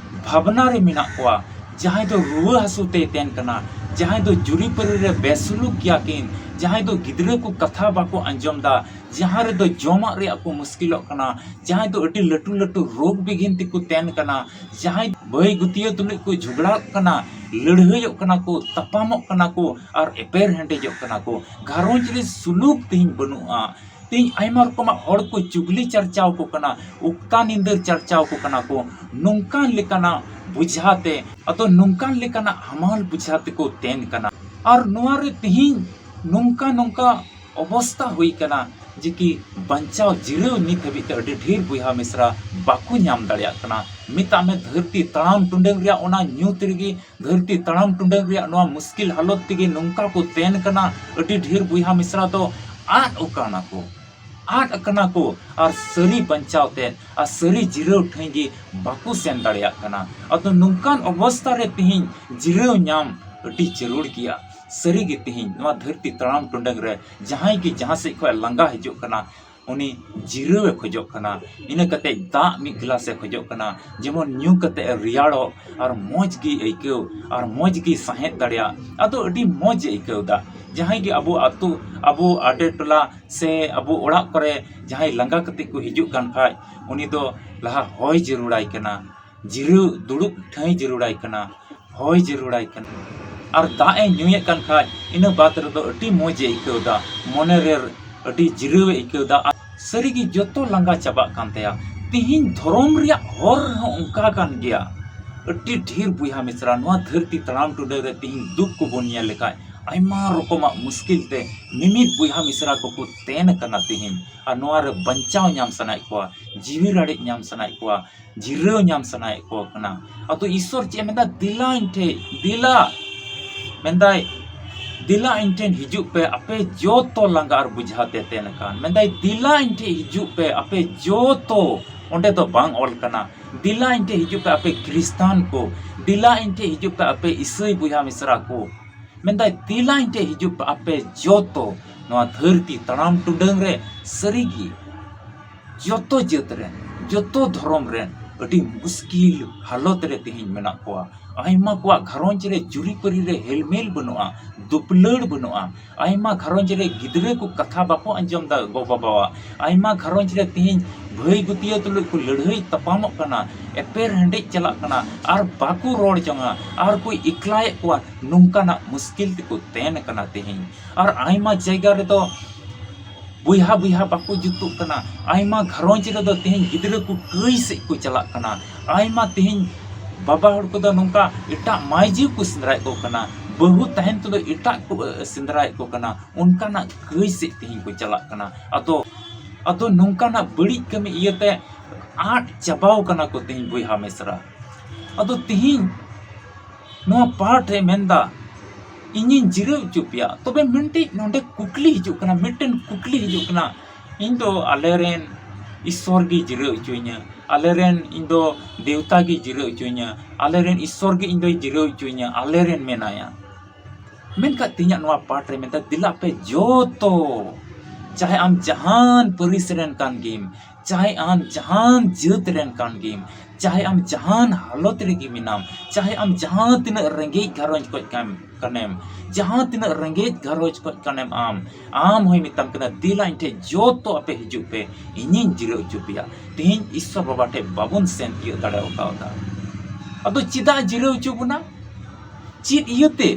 ᱵᱷᱟᱵᱽᱱᱟ ᱨᱮ ᱢᱮᱱᱟᱜ ᱠᱚᱣᱟ, ᱡᱟᱦᱟᱸᱭ ᱫᱚ ᱨᱩᱣᱟᱹ ᱦᱟᱹᱥᱩ ᱛᱮᱭ ᱛᱮᱱ ᱠᱟᱱᱟ, ᱡᱟᱦᱟᱸᱭ ᱫᱚ ᱡᱩᱨᱤᱯᱟᱹᱨᱤ ᱨᱮ ᱵᱮᱥᱩᱞᱩᱠ ᱜᱮᱭᱟ ᱠᱤᱱ, ᱡᱟᱦᱟᱸᱭ ᱫᱚ ᱜᱤᱫᱽᱨᱟᱹ ᱠᱚ ᱠᱟᱛᱷᱟ ᱵᱟᱠᱚ ᱟᱸᱡᱚᱢ ᱫᱟ, ᱡᱟᱦᱟᱸ ᱨᱮᱫᱚ ᱡᱚᱢᱟᱜ ᱨᱮᱭᱟᱜ ᱠᱚ ᱢᱩᱥᱠᱤᱞᱚᱜ ᱠᱟᱱᱟ, ᱡᱟᱦᱟᱸᱭ ᱫᱚ ᱟᱹᱰᱤ ᱞᱟᱹᱴᱩ ᱞᱟᱹᱴᱩ ᱨᱳᱜᱽ ᱵᱤᱜᱷᱤᱱ ᱛᱮᱠᱚ ᱛᱮᱱ ᱠᱟᱱᱟ, ᱡᱟᱦᱟᱸᱭ ᱵᱟᱹᱭ ᱜᱩᱛᱤᱭᱟᱹ ᱛᱩᱞᱩᱡ ᱠᱚ ᱡᱷᱚᱜᱽᱲᱟᱜ ᱠᱟᱱᱟ, ᱞᱟᱹᱲᱦᱟᱹᱭᱚᱜ ᱠᱟᱱᱟ ᱠᱚ, ᱛᱟᱯᱟᱢᱚᱜ ᱠᱟᱱᱟ ᱠᱚ ᱟᱨ ᱮᱯᱮᱨ ᱦᱮᱸᱰᱮᱡᱚᱜ ᱠᱟᱱᱟ ᱠᱚ, ᱜᱷᱟᱨᱚᱸᱡᱽ ᱨᱮ ᱥᱩᱞᱩᱠ ᱛᱮᱦᱮᱧ ᱵᱟᱹᱱᱩᱜᱼᱟ᱾ ᱛᱮᱦᱮᱧ ᱟᱭᱢᱟ ᱨᱚᱠᱚᱢᱟᱜ ᱦᱚᱲ ᱠᱚ ᱪᱩᱜᱽᱞᱤ ᱪᱟᱨᱪᱟᱣ ᱠᱚ ᱠᱟᱱᱟ, ᱩᱠᱛᱟ ᱱᱤᱸᱫᱟᱹ ᱪᱟᱨᱪᱟᱣ ᱠᱚ ᱠᱟᱱᱟ ᱠᱚ᱾ ᱱᱚᱝᱠᱟᱱ ᱞᱮᱠᱟᱱᱟᱜ ᱵᱩᱡᱷᱟ ᱛᱮ, ᱟᱫᱚ ᱱᱚᱝᱠᱟᱱ ᱞᱮᱠᱟᱱᱟᱜ ᱦᱟᱢᱟᱞ ᱵᱩᱡᱷᱟ ᱛᱮᱠᱚ ᱛᱮᱱ ᱠᱟᱱᱟ᱾ ᱟᱨ ᱱᱚᱣᱟ ᱨᱮ ᱛᱮᱦᱮᱧ ᱱᱚᱝᱠᱟ ᱱᱚᱝᱠᱟ ᱚᱵᱚᱥᱛᱟ ᱦᱩᱭ ᱠᱟᱱᱟ ᱡᱮ ᱠᱤ ᱵᱟᱧᱪᱟᱣ ᱡᱤᱨᱟᱹᱣ ᱱᱤᱛ ᱦᱟᱹᱵᱤᱡ ᱛᱮ ᱟᱹᱰᱤ ᱰᱷᱮᱨ ᱵᱚᱭᱦᱟ ᱢᱤᱥᱨᱟ ᱵᱟᱠᱚ ᱧᱟᱢ ᱫᱟᱲᱮᱭᱟᱜ ᱠᱟᱱᱟ᱾ ᱢᱮᱛᱟᱜ ᱢᱮ, ᱫᱷᱟᱹᱨᱛᱤ ᱛᱟᱲᱟᱢ ᱴᱩᱰᱟᱹᱝ ᱨᱮᱭᱟᱜ ᱚᱱᱟ ᱧᱩᱛ ᱨᱮᱜᱮ, ᱫᱷᱟᱹᱨᱛᱤ ᱛᱟᱲᱟᱢ ᱴᱩᱰᱟᱹᱝ ᱨᱮᱭᱟᱜ ᱱᱚᱣᱟ ᱢᱩᱥᱠᱤᱞ ᱦᱟᱞᱚᱛ ᱛᱮᱜᱮ ᱱᱚᱝᱠᱟ ᱠᱚ ᱛᱮᱱ ᱠᱟᱱᱟ, ᱟᱹᱰᱤ ᱰᱷᱮᱨ ᱵᱚᱭᱦᱟ ᱢᱤᱥᱨᱟ ᱫᱚ ᱟᱫ ᱟᱠᱟᱱᱟ ᱠᱚ, ᱟᱫ ᱟᱠᱟᱱᱟ ᱠᱚ ᱟᱨ ᱥᱟᱹᱨᱤ ᱵᱟᱧᱪᱟᱣ ᱛᱮ ᱟᱨ ᱥᱟᱹᱨᱤ ᱡᱤᱨᱟᱹᱣ ᱴᱷᱟᱹᱭ ᱜᱮ ᱵᱟᱠᱚ ᱥᱮᱱ ᱫᱟᱲᱮᱭᱟᱜ ᱠᱟᱱᱟ᱾ ᱟᱫᱚ ᱱᱚᱝᱠᱟᱱ ᱚᱵᱚᱥᱛᱟ ᱨᱮ ᱛᱮᱦᱮᱧ ᱡᱤᱨᱟᱹᱣ ᱧᱟᱢ ᱟᱹᱰᱤ ᱡᱟᱹᱨᱩᱲ ᱜᱮᱭᱟ᱾ ᱥᱟᱹᱨᱤ ᱜᱮ ᱛᱮᱦᱮᱧ ᱱᱚᱣᱟ ᱫᱷᱟᱹᱨᱛᱤ ᱛᱟᱲᱟᱢ ᱴᱩᱰᱟᱹᱝ ᱨᱮ ᱡᱟᱦᱟᱸᱭ ᱜᱮ ᱡᱟᱦᱟᱸ ᱥᱮᱫ ᱠᱷᱚᱱ ᱞᱟᱸᱜᱟ ᱦᱤᱡᱩᱜ ᱠᱟᱱᱟ, ᱩᱱᱤ ᱡᱤᱨᱟᱹᱣ ᱮ ᱠᱷᱚᱡᱚᱜ ᱠᱟᱱᱟ᱾ ᱤᱱᱟᱹ ᱠᱟᱛᱮ ᱫᱟᱜ ᱢᱤᱫ ᱜᱞᱟᱥ ᱮ ᱠᱷᱚᱡᱚᱜ ᱠᱟᱱᱟ, ᱡᱮᱢᱚᱱ ᱧᱩ ᱠᱟᱛᱮ ᱮ ᱨᱮᱭᱟᱲᱚᱜ ᱟᱨ ᱢᱚᱡᱽ ᱜᱮ ᱟᱹᱭᱠᱟᱹᱣ ᱟᱨ ᱢᱚᱡᱽ ᱜᱮ ᱥᱟᱦᱮᱫ ᱫᱟᱲᱮᱭᱟᱜ᱾ ᱟᱫᱚ ᱟᱹᱰᱤ ᱢᱚᱡᱽ ᱮ ᱟᱹᱭᱠᱟᱹᱣ ᱮᱫᱟ᱾ ᱡᱟᱦᱟᱸᱭ ᱜᱮ ᱟᱵᱚ ᱟᱹᱛᱩ, ᱟᱵᱚ ᱟᱰᱮ ᱴᱚᱞᱟ ᱥᱮ ᱟᱵᱚ ᱚᱲᱟᱜ ᱠᱚᱨᱮ ᱡᱟᱦᱟᱸᱭ ᱞᱟᱸᱜᱟ ᱠᱟᱛᱮ ᱠᱚ ᱦᱤᱡᱩᱜ ᱠᱟᱱ ᱠᱷᱟᱡ, ᱩᱱᱤ ᱫᱚ ᱞᱟᱦᱟ ᱦᱚᱭ ᱡᱟᱹᱨᱩᱲᱟᱭ ᱠᱟᱱᱟ, ᱡᱤᱨᱟᱹᱣ ᱫᱩᱲᱩᱵ ᱴᱷᱟᱹᱭ ᱡᱟᱹᱨᱩᱲᱟᱭ ᱠᱟᱱᱟ, ᱦᱚᱭ ᱡᱟᱹᱨᱩᱲᱟᱭ ᱠᱟᱱᱟ᱾ ᱟᱨ ᱫᱟᱜ ᱮ ᱧᱩᱭᱮᱫ ᱠᱟᱱ ᱠᱷᱟᱡ, ᱤᱱᱟᱹ ᱵᱟᱫ ᱨᱮᱫᱚ ᱟᱹᱰᱤ ᱢᱚᱡᱽ ᱮ ᱟᱹᱭᱠᱟᱹᱣ ᱮᱫᱟ, ᱢᱚᱱᱮ ᱨᱮ ᱟᱹᱰᱤ ᱡᱤᱨᱟᱹᱣ ᱮ ᱟᱹᱭᱠᱟᱹᱣ ᱮᱫᱟ᱾ ᱟᱨ ᱥᱟᱹᱨᱤᱜᱮ ᱡᱚᱛᱚ ᱞᱟᱸᱜᱟ ᱪᱟᱵᱟᱜ ᱠᱟᱱ ᱛᱟᱭᱟ᱾ ᱛᱤᱦᱤᱧ ᱫᱷᱚᱨᱚᱢ ᱨᱮᱭᱟᱜ ᱦᱚᱨ ᱦᱚᱸ ᱚᱱᱠᱟ ᱠᱟᱱ ᱜᱮᱭᱟ᱾ ᱟᱹᱰᱤ ᱰᱷᱮᱨ ᱵᱚᱭᱦᱟ ᱢᱤᱥᱨᱟ, ᱱᱚᱣᱟ ᱫᱷᱟᱹᱨᱛᱤ ᱛᱟᱲᱟᱢ ᱴᱩᱰᱟᱹ ᱨᱮ ᱛᱤᱦᱤᱧ ᱫᱩᱠ ᱠᱚᱵᱚᱱ ᱧᱮᱞ ᱞᱮᱠᱷᱟᱡ, ᱟᱭᱢᱟ ᱨᱚᱠᱚᱢᱟᱜ ᱢᱩᱥᱠᱤᱞ ᱛᱮ ᱢᱤᱢᱤᱫ ᱵᱚᱭᱦᱟ ᱢᱤᱥᱨᱟ ᱠᱚᱠᱚ ᱛᱮᱱ ᱟᱠᱟᱱᱟ ᱛᱤᱦᱤᱧ᱾ ᱟᱨ ᱱᱚᱣᱟ ᱨᱮ ᱵᱟᱧᱪᱟᱣ ᱧᱟᱢ ᱥᱟᱱᱟᱭᱮᱫ ᱠᱚᱣᱟ, ᱡᱤᱣᱤ ᱨᱟᱲᱮᱡ ᱧᱟᱢ ᱥᱟᱱᱟᱭᱮᱫ ᱠᱚᱣᱟ, ᱡᱤᱨᱟᱹᱣ ᱧᱟᱢ ᱥᱟᱱᱟᱭᱮᱫ ᱠᱚ ᱠᱟᱱᱟ᱾ ᱟᱫᱚ ᱤᱥᱥᱚᱨ ᱪᱮᱫ ᱮ ᱢᱮᱱᱫᱟ? "ᱫᱮᱞᱟ ᱤᱧ ᱴᱷᱮᱡ, ᱫᱮᱞᱟ", ᱢᱮᱱᱫᱟᱭ, "ᱫᱮᱞᱟ ᱤᱧ ᱴᱷᱮᱱ ᱦᱤᱡᱩᱜ ᱯᱮ, ᱟᱯᱮ ᱡᱚᱛᱚ ᱞᱟᱸᱜᱟ ᱟᱨ ᱵᱩᱡᱷᱟ ᱛᱮ ᱛᱮᱱ ᱟᱠᱟᱱ", ᱢᱮᱱᱫᱟᱭ, "ᱫᱮᱞᱟ ᱤᱧ ᱴᱷᱮᱡ ᱦᱤᱡᱩᱜ ᱯᱮ, ᱟᱯᱮ ᱡᱚᱛᱚ", ᱚᱸᱰᱮ ᱫᱚ ᱵᱟᱝ ᱚᱞ ᱠᱟᱱᱟ, "ᱫᱮᱞᱟ ᱤᱧ ᱴᱷᱮᱡ ᱦᱤᱡᱩᱜ ᱯᱮ, ᱟᱯᱮ ᱠᱷᱨᱤᱥᱴᱟᱱ ᱠᱚ, ᱫᱮᱞᱟ ᱤᱧ ᱴᱷᱮᱡ ᱦᱤᱡᱩᱜ ᱯᱮ, ᱟᱯᱮ ᱤᱥᱟᱹᱭ ᱵᱚᱭᱦᱟ ᱢᱤᱥᱨᱟ ᱠᱚ", ᱢᱮᱱᱫᱟᱭ, "ᱫᱮᱞᱟ ᱤᱧ ᱴᱷᱮᱡ ᱦᱤᱡᱩᱜ ᱯᱮ, ᱟᱯᱮ ᱡᱚᱛᱚ ᱱᱚᱣᱟ ᱫᱷᱟᱹᱨᱛᱤ ᱛᱟᱲᱟᱢ ᱴᱩᱰᱟᱹᱝ ᱨᱮ ᱥᱟᱹᱨᱤᱜᱮ ᱡᱚᱛᱚ ᱡᱟᱹᱛ ᱨᱮᱱ, ᱡᱚᱛᱚ ᱫᱷᱚᱨᱚᱢ ᱨᱮᱱ ᱟᱹᱰᱤ ᱢᱩᱥᱠᱤᱞ ᱦᱟᱞᱚᱛ ᱨᱮ ᱛᱮᱦᱮᱧ ᱢᱮᱱᱟᱜ ᱠᱚᱣᱟ᱾ ᱟᱭᱢᱟ ᱠᱚᱣᱟᱜ ᱜᱷᱟᱨᱚᱸᱡᱽ ᱨᱮ ᱡᱩᱨᱤᱯᱟᱹᱨᱤ ᱨᱮ ᱦᱮᱞᱢᱮᱞ ᱵᱟᱹᱱᱩᱜᱼᱟ, ᱫᱩᱯᱞᱟᱹᱲ ᱵᱟᱹᱱᱩᱜᱼᱟ᱾ ᱟᱭᱢᱟ ᱜᱷᱟᱨᱚᱸᱡᱽ ᱨᱮ ᱜᱤᱫᱽᱨᱟᱹ ᱠᱚ ᱠᱟᱛᱷᱟ ᱵᱟᱠᱚ ᱟᱸᱡᱚᱢ ᱫᱟ ᱜᱚ ᱵᱟᱵᱟᱣᱟᱜ᱾ ᱟᱭᱢᱟ ᱜᱷᱟᱨᱚᱸᱡᱽ ᱨᱮ ᱛᱮᱦᱮᱧ ᱵᱷᱟᱹᱭ ᱜᱩᱛᱤᱭᱟᱹ ᱛᱩᱞᱩᱡ ᱠᱚ ᱞᱟᱹᱲᱦᱟᱹᱭ ᱛᱟᱯᱟᱢᱚᱜ ᱠᱟᱱᱟ, ᱮᱯᱮᱨ ᱦᱮᱸᱰᱮᱡ ᱪᱟᱞᱟᱜ ᱠᱟᱱᱟ, ᱟᱨ ᱵᱟᱠᱚ ᱨᱚᱲ ᱡᱚᱝᱟ, ᱟᱨ ᱠᱚ ᱮᱠᱞᱟᱭᱮᱫ ᱠᱚᱣᱟ᱾ ᱱᱚᱝᱠᱟᱱᱟᱜ ᱢᱩᱥᱠᱤᱞ ᱛᱮᱠᱚ ᱛᱮᱱ ᱠᱟᱱᱟ ᱛᱮᱦᱮᱧ᱾ ᱟᱨ ᱟᱭᱢᱟ ᱡᱟᱭᱜᱟ ᱨᱮᱫᱚ ᱵᱚᱭᱦᱟ ᱵᱚᱭᱦᱟ ᱵᱟᱠᱚ ᱡᱩᱛᱩᱜ ᱠᱟᱱᱟ᱾ ᱟᱭᱢᱟ ᱜᱷᱟᱨᱚᱸᱡᱽ ᱨᱮᱫᱚ ᱛᱮᱦᱮᱧ ᱜᱤᱫᱽᱨᱟᱹ ᱠᱚ ᱠᱟᱹᱭ ᱥᱮᱫ ᱠᱚ ᱪᱟᱞᱟᱜ ᱠᱟᱱᱟ᱾ ᱟᱭᱢᱟ ᱛᱮᱦᱮᱧ ᱵᱟᱵᱟ ᱦᱚᱲ ᱠᱚᱫᱚ ᱱᱚᱝᱠᱟ ᱮᱴᱟᱜ ᱢᱟᱹᱭᱡᱩ ᱠᱚ ᱥᱮᱸᱫᱽᱨᱟᱭᱮᱫ ᱠᱚ ᱠᱟᱱᱟ, ᱵᱟᱹᱦᱩ ᱛᱟᱦᱮᱱ ᱛᱩᱞᱩᱡ ᱮᱴᱟᱜ ᱠᱚ, ᱮ, ᱥᱮᱸᱫᱽᱨᱟᱭᱮᱫ ᱠᱚ ᱠᱟᱱᱟ᱾ ᱚᱱᱠᱟᱱᱟᱜ ᱠᱟᱹᱭ ᱥᱮᱫ ᱛᱮᱦᱮᱧ ᱠᱚ ᱪᱟᱞᱟᱜ ᱠᱟᱱᱟ᱾ ᱟᱫᱚ, ᱟᱫᱚ ᱱᱚᱝᱠᱟᱱᱟᱜ ᱵᱟᱹᱲᱤᱡ ᱠᱟᱹᱢᱤ ᱤᱭᱟᱹᱛᱮ ᱟᱫ ᱪᱟᱵᱟᱣ ᱠᱟᱱᱟ ᱠᱚ ᱛᱮᱦᱮᱧ ᱵᱚᱭᱦᱟ ᱢᱤᱥᱨᱟ᱾ ᱟᱫᱚ ᱛᱮᱦᱮᱧ ᱱᱚᱣᱟ ᱯᱟᱴ ᱨᱮ ᱢᱮᱱᱫᱟ, "ᱤᱧᱤᱧ ᱡᱤᱨᱟᱹᱣ ᱦᱚᱪᱚ ᱯᱮᱭᱟ", ᱛᱚᱵᱮ ᱢᱤᱫᱴᱤᱡ ᱱᱚᱰᱮ ᱠᱩᱠᱞᱤ ᱦᱤᱡᱩᱜ ᱠᱟᱱᱟ, ᱢᱤᱫᱴᱮᱱ ᱠᱩᱠᱞᱤ ᱦᱤᱡᱩᱜ ᱠᱟᱱᱟ, "ᱤᱧ ᱫᱚ ᱟᱞᱮᱨᱮᱱ ᱤᱥᱥᱚᱨ ᱜᱮ ᱡᱤᱨᱟᱹᱣ ᱦᱚᱪᱚᱧᱟ, ᱟᱞᱮᱨᱮᱱ ᱤᱧ ᱫᱚ ᱫᱮᱣᱛᱟ ᱜᱮ ᱡᱤᱨᱟᱹᱣ ᱦᱚᱪᱚᱧᱟ, ᱟᱞᱮᱨᱮᱱ ᱤᱥᱥᱚᱨ ᱜᱮ ᱤᱧ ᱫᱚᱭ ᱡᱤᱨᱟᱹᱣ ᱦᱚᱪᱚᱧᱟ, ᱟᱞᱮᱨᱮᱱ ᱢᱮᱱᱟᱭᱟ"? ᱢᱮᱱᱠᱷᱟᱱ ᱛᱮᱦᱮᱧᱟᱜ ᱱᱚᱣᱟ ᱯᱟᱴ ᱨᱮ ᱢᱮᱱᱫᱟ, ᱫᱮᱞᱟ ᱯᱮ ᱡᱚᱛᱚ, ᱪᱟᱦᱮ ᱟᱢ ᱡᱟᱦᱟᱱ ᱯᱟᱹᱨᱤᱥ ᱨᱮᱱ ᱠᱟᱱ ᱜᱮᱢ, ᱪᱟᱦᱮ ᱟᱢ ᱡᱟᱦᱟᱱ ᱡᱟᱹᱛ ᱨᱮᱱ ᱠᱟᱱ ᱜᱮᱢ, ᱪᱟᱦᱮ ᱟᱢ ᱡᱟᱦᱟᱱ ᱦᱟᱞᱚᱛ ᱨᱮᱜᱮ ᱢᱮᱱᱟᱢ, ᱪᱟᱦᱮ ᱟᱢ ᱡᱟᱦᱟᱸ ᱛᱤᱱᱟᱹᱜ ᱨᱮᱸᱜᱮᱡ ᱜᱷᱟᱨᱚᱸᱡᱽ ᱠᱷᱚᱡ ᱠᱟᱱ, ᱠᱟᱱᱮᱢ, ᱡᱟᱦᱟᱸ ᱛᱤᱱᱟᱹᱜ ᱨᱮᱸᱜᱮᱡ ᱜᱷᱟᱨᱚᱸᱡᱽ ᱠᱷᱚᱡ ᱠᱟᱱᱮᱢ ᱟᱢ, ᱟᱢ ᱦᱚᱸᱭ ᱢᱮᱛᱟᱢ ᱠᱟᱱᱟ, "ᱫᱮᱞᱟ ᱤᱧ ᱴᱷᱮᱡ ᱡᱚᱛᱚ ᱟᱯᱮ ᱦᱤᱡᱩᱜ ᱯᱮ, ᱤᱧᱤᱧ ᱡᱤᱨᱟᱹᱣ ᱦᱚᱪᱚ ᱯᱮᱭᱟ, ᱛᱮᱦᱮᱧ ᱤᱥᱥᱚᱨ ᱵᱟᱵᱟ ᱴᱷᱮᱡ ᱵᱟᱵᱚᱱ ᱥᱮᱱ ᱛᱤᱭᱟᱹᱜ ᱫᱟᱲᱮ ᱟᱠᱟᱣᱫᱟ?" ᱟᱫᱚ ᱪᱮᱫᱟᱜ ᱡᱤᱨᱟᱹᱣ ᱦᱚᱪᱚ ᱵᱚᱱᱟ? ᱪᱮᱫ ᱤᱭᱟᱹᱛᱮ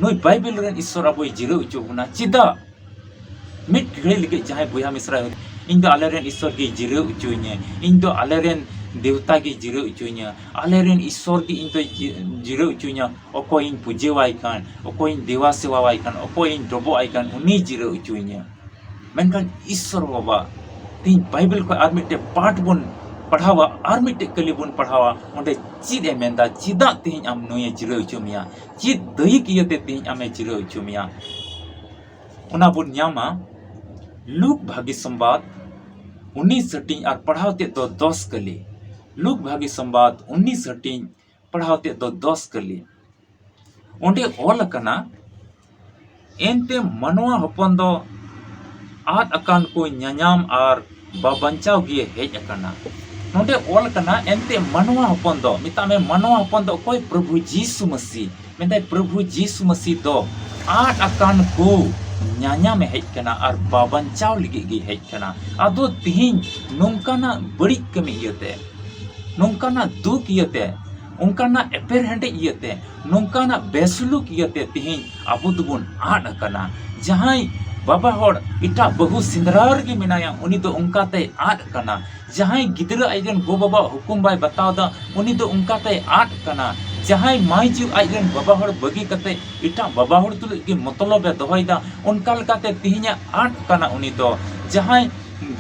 ᱱᱩᱭ ᱵᱟᱭᱵᱮᱞ ᱨᱮᱱ ᱤᱥᱥᱚᱨ ᱟᱵᱚᱭ ᱡᱤᱨᱟᱹᱣ ᱦᱚᱪᱚ ᱵᱚᱱᱟ? ᱪᱮᱫᱟᱜ? ᱢᱤᱫ ᱜᱷᱟᱹᱲᱤ ᱞᱟᱹᱜᱤᱫ ᱡᱟᱦᱟᱸᱭ ᱵᱚᱭᱦᱟ ᱢᱤᱥᱨᱟ, "ᱤᱧ ᱫᱚ ᱟᱞᱮᱨᱮᱱ ᱤᱥᱥᱚᱨ ᱜᱮ ᱡᱤᱨᱟᱹᱣ ᱦᱚᱪᱚᱧᱟ, ᱤᱧ ᱫᱚ ᱟᱞᱮᱨᱮᱱ ᱫᱮᱣᱛᱟ ᱜᱮ ᱡᱤᱨᱟᱹᱣ ᱦᱚᱪᱚᱧᱟ, ᱟᱞᱮᱨᱮᱱ ᱤᱥᱥᱚᱨ ᱜᱮ ᱤᱧ ᱫᱚᱭ ᱡᱤ-, ᱡᱤᱨᱟᱹᱣ ᱦᱚᱪᱚᱧᱟ, ᱚᱠᱚᱭᱤᱧ ᱯᱩᱡᱟᱹᱣᱟᱭ ᱠᱟᱱ, ᱚᱠᱚᱭᱤᱧ ᱫᱮᱣᱟ ᱥᱮᱣᱟᱣᱟᱭ ᱠᱟᱱ, ᱚᱠᱚᱭᱤᱧ ᱰᱚᱵᱚᱜ ᱟᱭ ᱠᱟᱱ, ᱩᱱᱤᱭ ᱡᱤᱨᱟᱹᱣ ᱦᱚᱪᱚᱧᱟ᱾" ᱢᱮᱱᱠᱷᱟᱱ ᱤᱥᱥᱚᱨ ᱵᱟᱵᱟ, ᱛᱮᱦᱮᱧ ᱵᱟᱭᱵᱮᱞ ᱠᱷᱚᱱ ᱟᱨ ᱢᱤᱫᱴᱮᱡ ᱯᱟᱴ ᱵᱚᱱ ᱯᱟᱲᱦᱟᱣᱟ, ᱟᱨ ᱢᱤᱫᱴᱮᱡ ᱠᱟᱹᱞᱤ ᱵᱚᱱ ᱯᱟᱲᱦᱟᱣᱟ, ᱚᱸᱰᱮ ᱪᱮᱫ ᱮ ᱢᱮᱱᱫᱟ? ᱪᱮᱫᱟᱜ ᱛᱮᱦᱮᱧ ᱟᱢ ᱱᱩᱭᱮ ᱡᱤᱨᱟᱹᱣ ᱦᱚᱪᱚ ᱢᱮᱭᱟ? ᱪᱮᱫ ᱫᱟᱹᱭᱤᱠ ᱤᱭᱟᱹᱛᱮ ᱛᱮᱦᱮᱧ ᱟᱢᱮ ᱡᱤᱨᱟᱹᱣ ᱦᱚᱪᱚ ᱢᱮᱭᱟ? ᱚᱱᱟ ᱵᱚᱱ ᱧᱟᱢᱟ ᱞᱩᱠ ᱵᱷᱟᱹᱜᱤ ᱥᱚᱢᱵᱟᱫ ᱩᱱᱤᱥ ᱦᱟᱹᱴᱤᱧ ᱟᱨ ᱯᱟᱲᱦᱟᱣ ᱛᱮᱫ ᱫᱚ ᱫᱚᱥ ᱠᱟᱹᱞᱤ᱾ ᱞᱩᱠ ᱵᱷᱟᱹᱜᱤ ᱥᱚᱢᱵᱟᱫ ᱩᱱᱤᱥ ᱦᱟᱹᱴᱤᱧ, ᱯᱟᱲᱦᱟᱣ ᱛᱮᱫ ᱫᱚ ᱫᱚᱥ ᱠᱟᱹᱞᱤ᱾ ᱚᱸᱰᱮ ᱚᱞ ᱟᱠᱟᱱᱟ, ᱮᱱᱛᱮ ᱢᱟᱱᱣᱟ ᱦᱚᱯᱚᱱ ᱫᱚ ᱟᱫ ᱟᱠᱟᱱ ᱠᱚ ᱧᱟᱧᱟᱢ ᱟᱨ ᱵᱟᱵᱟᱧᱪᱟᱣ ᱜᱮ ᱦᱮᱡ ᱟᱠᱟᱱᱟ᱾ ᱱᱚᱰᱮ ᱚᱞ ᱟᱠᱟᱱᱟ, ᱮᱱᱛᱮ ᱢᱟᱱᱣᱟ ᱦᱚᱯᱚᱱ ᱫᱚ, ᱢᱮᱛᱟᱜ ᱢᱮ, ᱢᱟᱱᱣᱟ ᱦᱚᱯᱚᱱ ᱫᱚ ᱚᱠᱚᱭ? ᱯᱨᱚᱵᱷᱩ ᱡᱤᱥᱩ ᱢᱟᱹᱥᱤ᱾ ᱢᱮᱱᱫᱟᱭ, ᱯᱨᱚᱵᱷᱩ ᱡᱤᱥᱩ ᱢᱟᱹᱥᱤ ᱫᱚ ᱟᱫ ᱟᱠᱟᱱ ᱠᱚ ᱧᱟᱧᱟᱢᱮ ᱦᱮᱡ ᱟᱠᱟᱱᱟ ᱟᱨ ᱵᱟᱵᱟᱧᱪᱟᱣ ᱞᱟᱹᱜᱤᱫ ᱜᱮ ᱦᱮᱡ ᱟᱠᱟᱱᱟ᱾ ᱟᱫᱚ ᱛᱤᱦᱤᱧ ᱱᱚᱝᱠᱟᱱᱟᱜ ᱵᱟᱹᱲᱤᱡ ᱠᱟᱹᱢᱤ ᱤᱭᱟᱹᱛᱮ, ᱱᱚᱝᱠᱟᱱᱟᱜ ᱫᱩᱠ ᱤᱭᱟᱹᱛᱮ, ᱚᱱᱠᱟᱱᱟᱜ ᱮᱯᱮᱨᱦᱮᱸᱰᱮᱡ ᱤᱭᱟᱹᱛᱮ, ᱱᱚᱝᱠᱟᱱᱟᱜ ᱵᱮᱥᱩᱞᱩᱠ ᱤᱭᱟᱹᱛᱮ ᱛᱤᱦᱤᱧ ᱟᱵᱚ ᱫᱚᱵᱚᱱ ᱟᱫ ᱟᱠᱟᱱᱟ᱾ ᱡᱟᱦᱟᱸᱭ ᱵᱟᱵᱟ ᱦᱚᱲ ᱮᱴᱟᱜ ᱵᱟᱹᱦᱩ ᱥᱮᱸᱫᱽᱨᱟ ᱨᱮᱜᱮ ᱢᱮᱱᱟᱭᱟ, ᱩᱱᱤ ᱫᱚ ᱚᱱᱠᱟᱛᱮᱭ ᱟᱫ ᱟᱠᱟᱱᱟ᱾ ᱡᱟᱦᱟᱸᱭ ᱜᱤᱫᱽᱨᱟᱹ ᱟᱡ ᱨᱮᱱ ᱜᱚ ᱵᱟᱵᱟᱣᱟᱜ ᱦᱩᱠᱩᱢ ᱵᱟᱭ ᱵᱟᱛᱟᱣ ᱮᱫᱟ, ᱩᱱᱤ ᱫᱚ ᱚᱱᱠᱟᱛᱮᱭ ᱟᱫ ᱟᱠᱟᱱᱟ᱾ ᱡᱟᱦᱟᱸᱭ ᱢᱟᱹᱭ ᱡᱩ ᱟᱡ ᱨᱮᱱ ᱵᱟᱵᱟ ᱦᱚᱲ ᱵᱟᱹᱜᱤ ᱠᱟᱛᱮ ᱮᱴᱟᱜ ᱵᱟᱵᱟ ᱦᱚᱲ ᱛᱩᱞᱩᱡ ᱜᱮ ᱢᱚᱛᱞᱚᱵ ᱮ ᱫᱚᱦᱚᱭᱮᱫᱟ, ᱚᱱᱠᱟ ᱞᱮᱠᱟᱛᱮ ᱛᱤᱦᱤᱧᱮ ᱟᱫ ᱟᱠᱟᱱᱟ ᱩᱱᱤ ᱫᱚ᱾ ᱡᱟᱦᱟᱸᱭ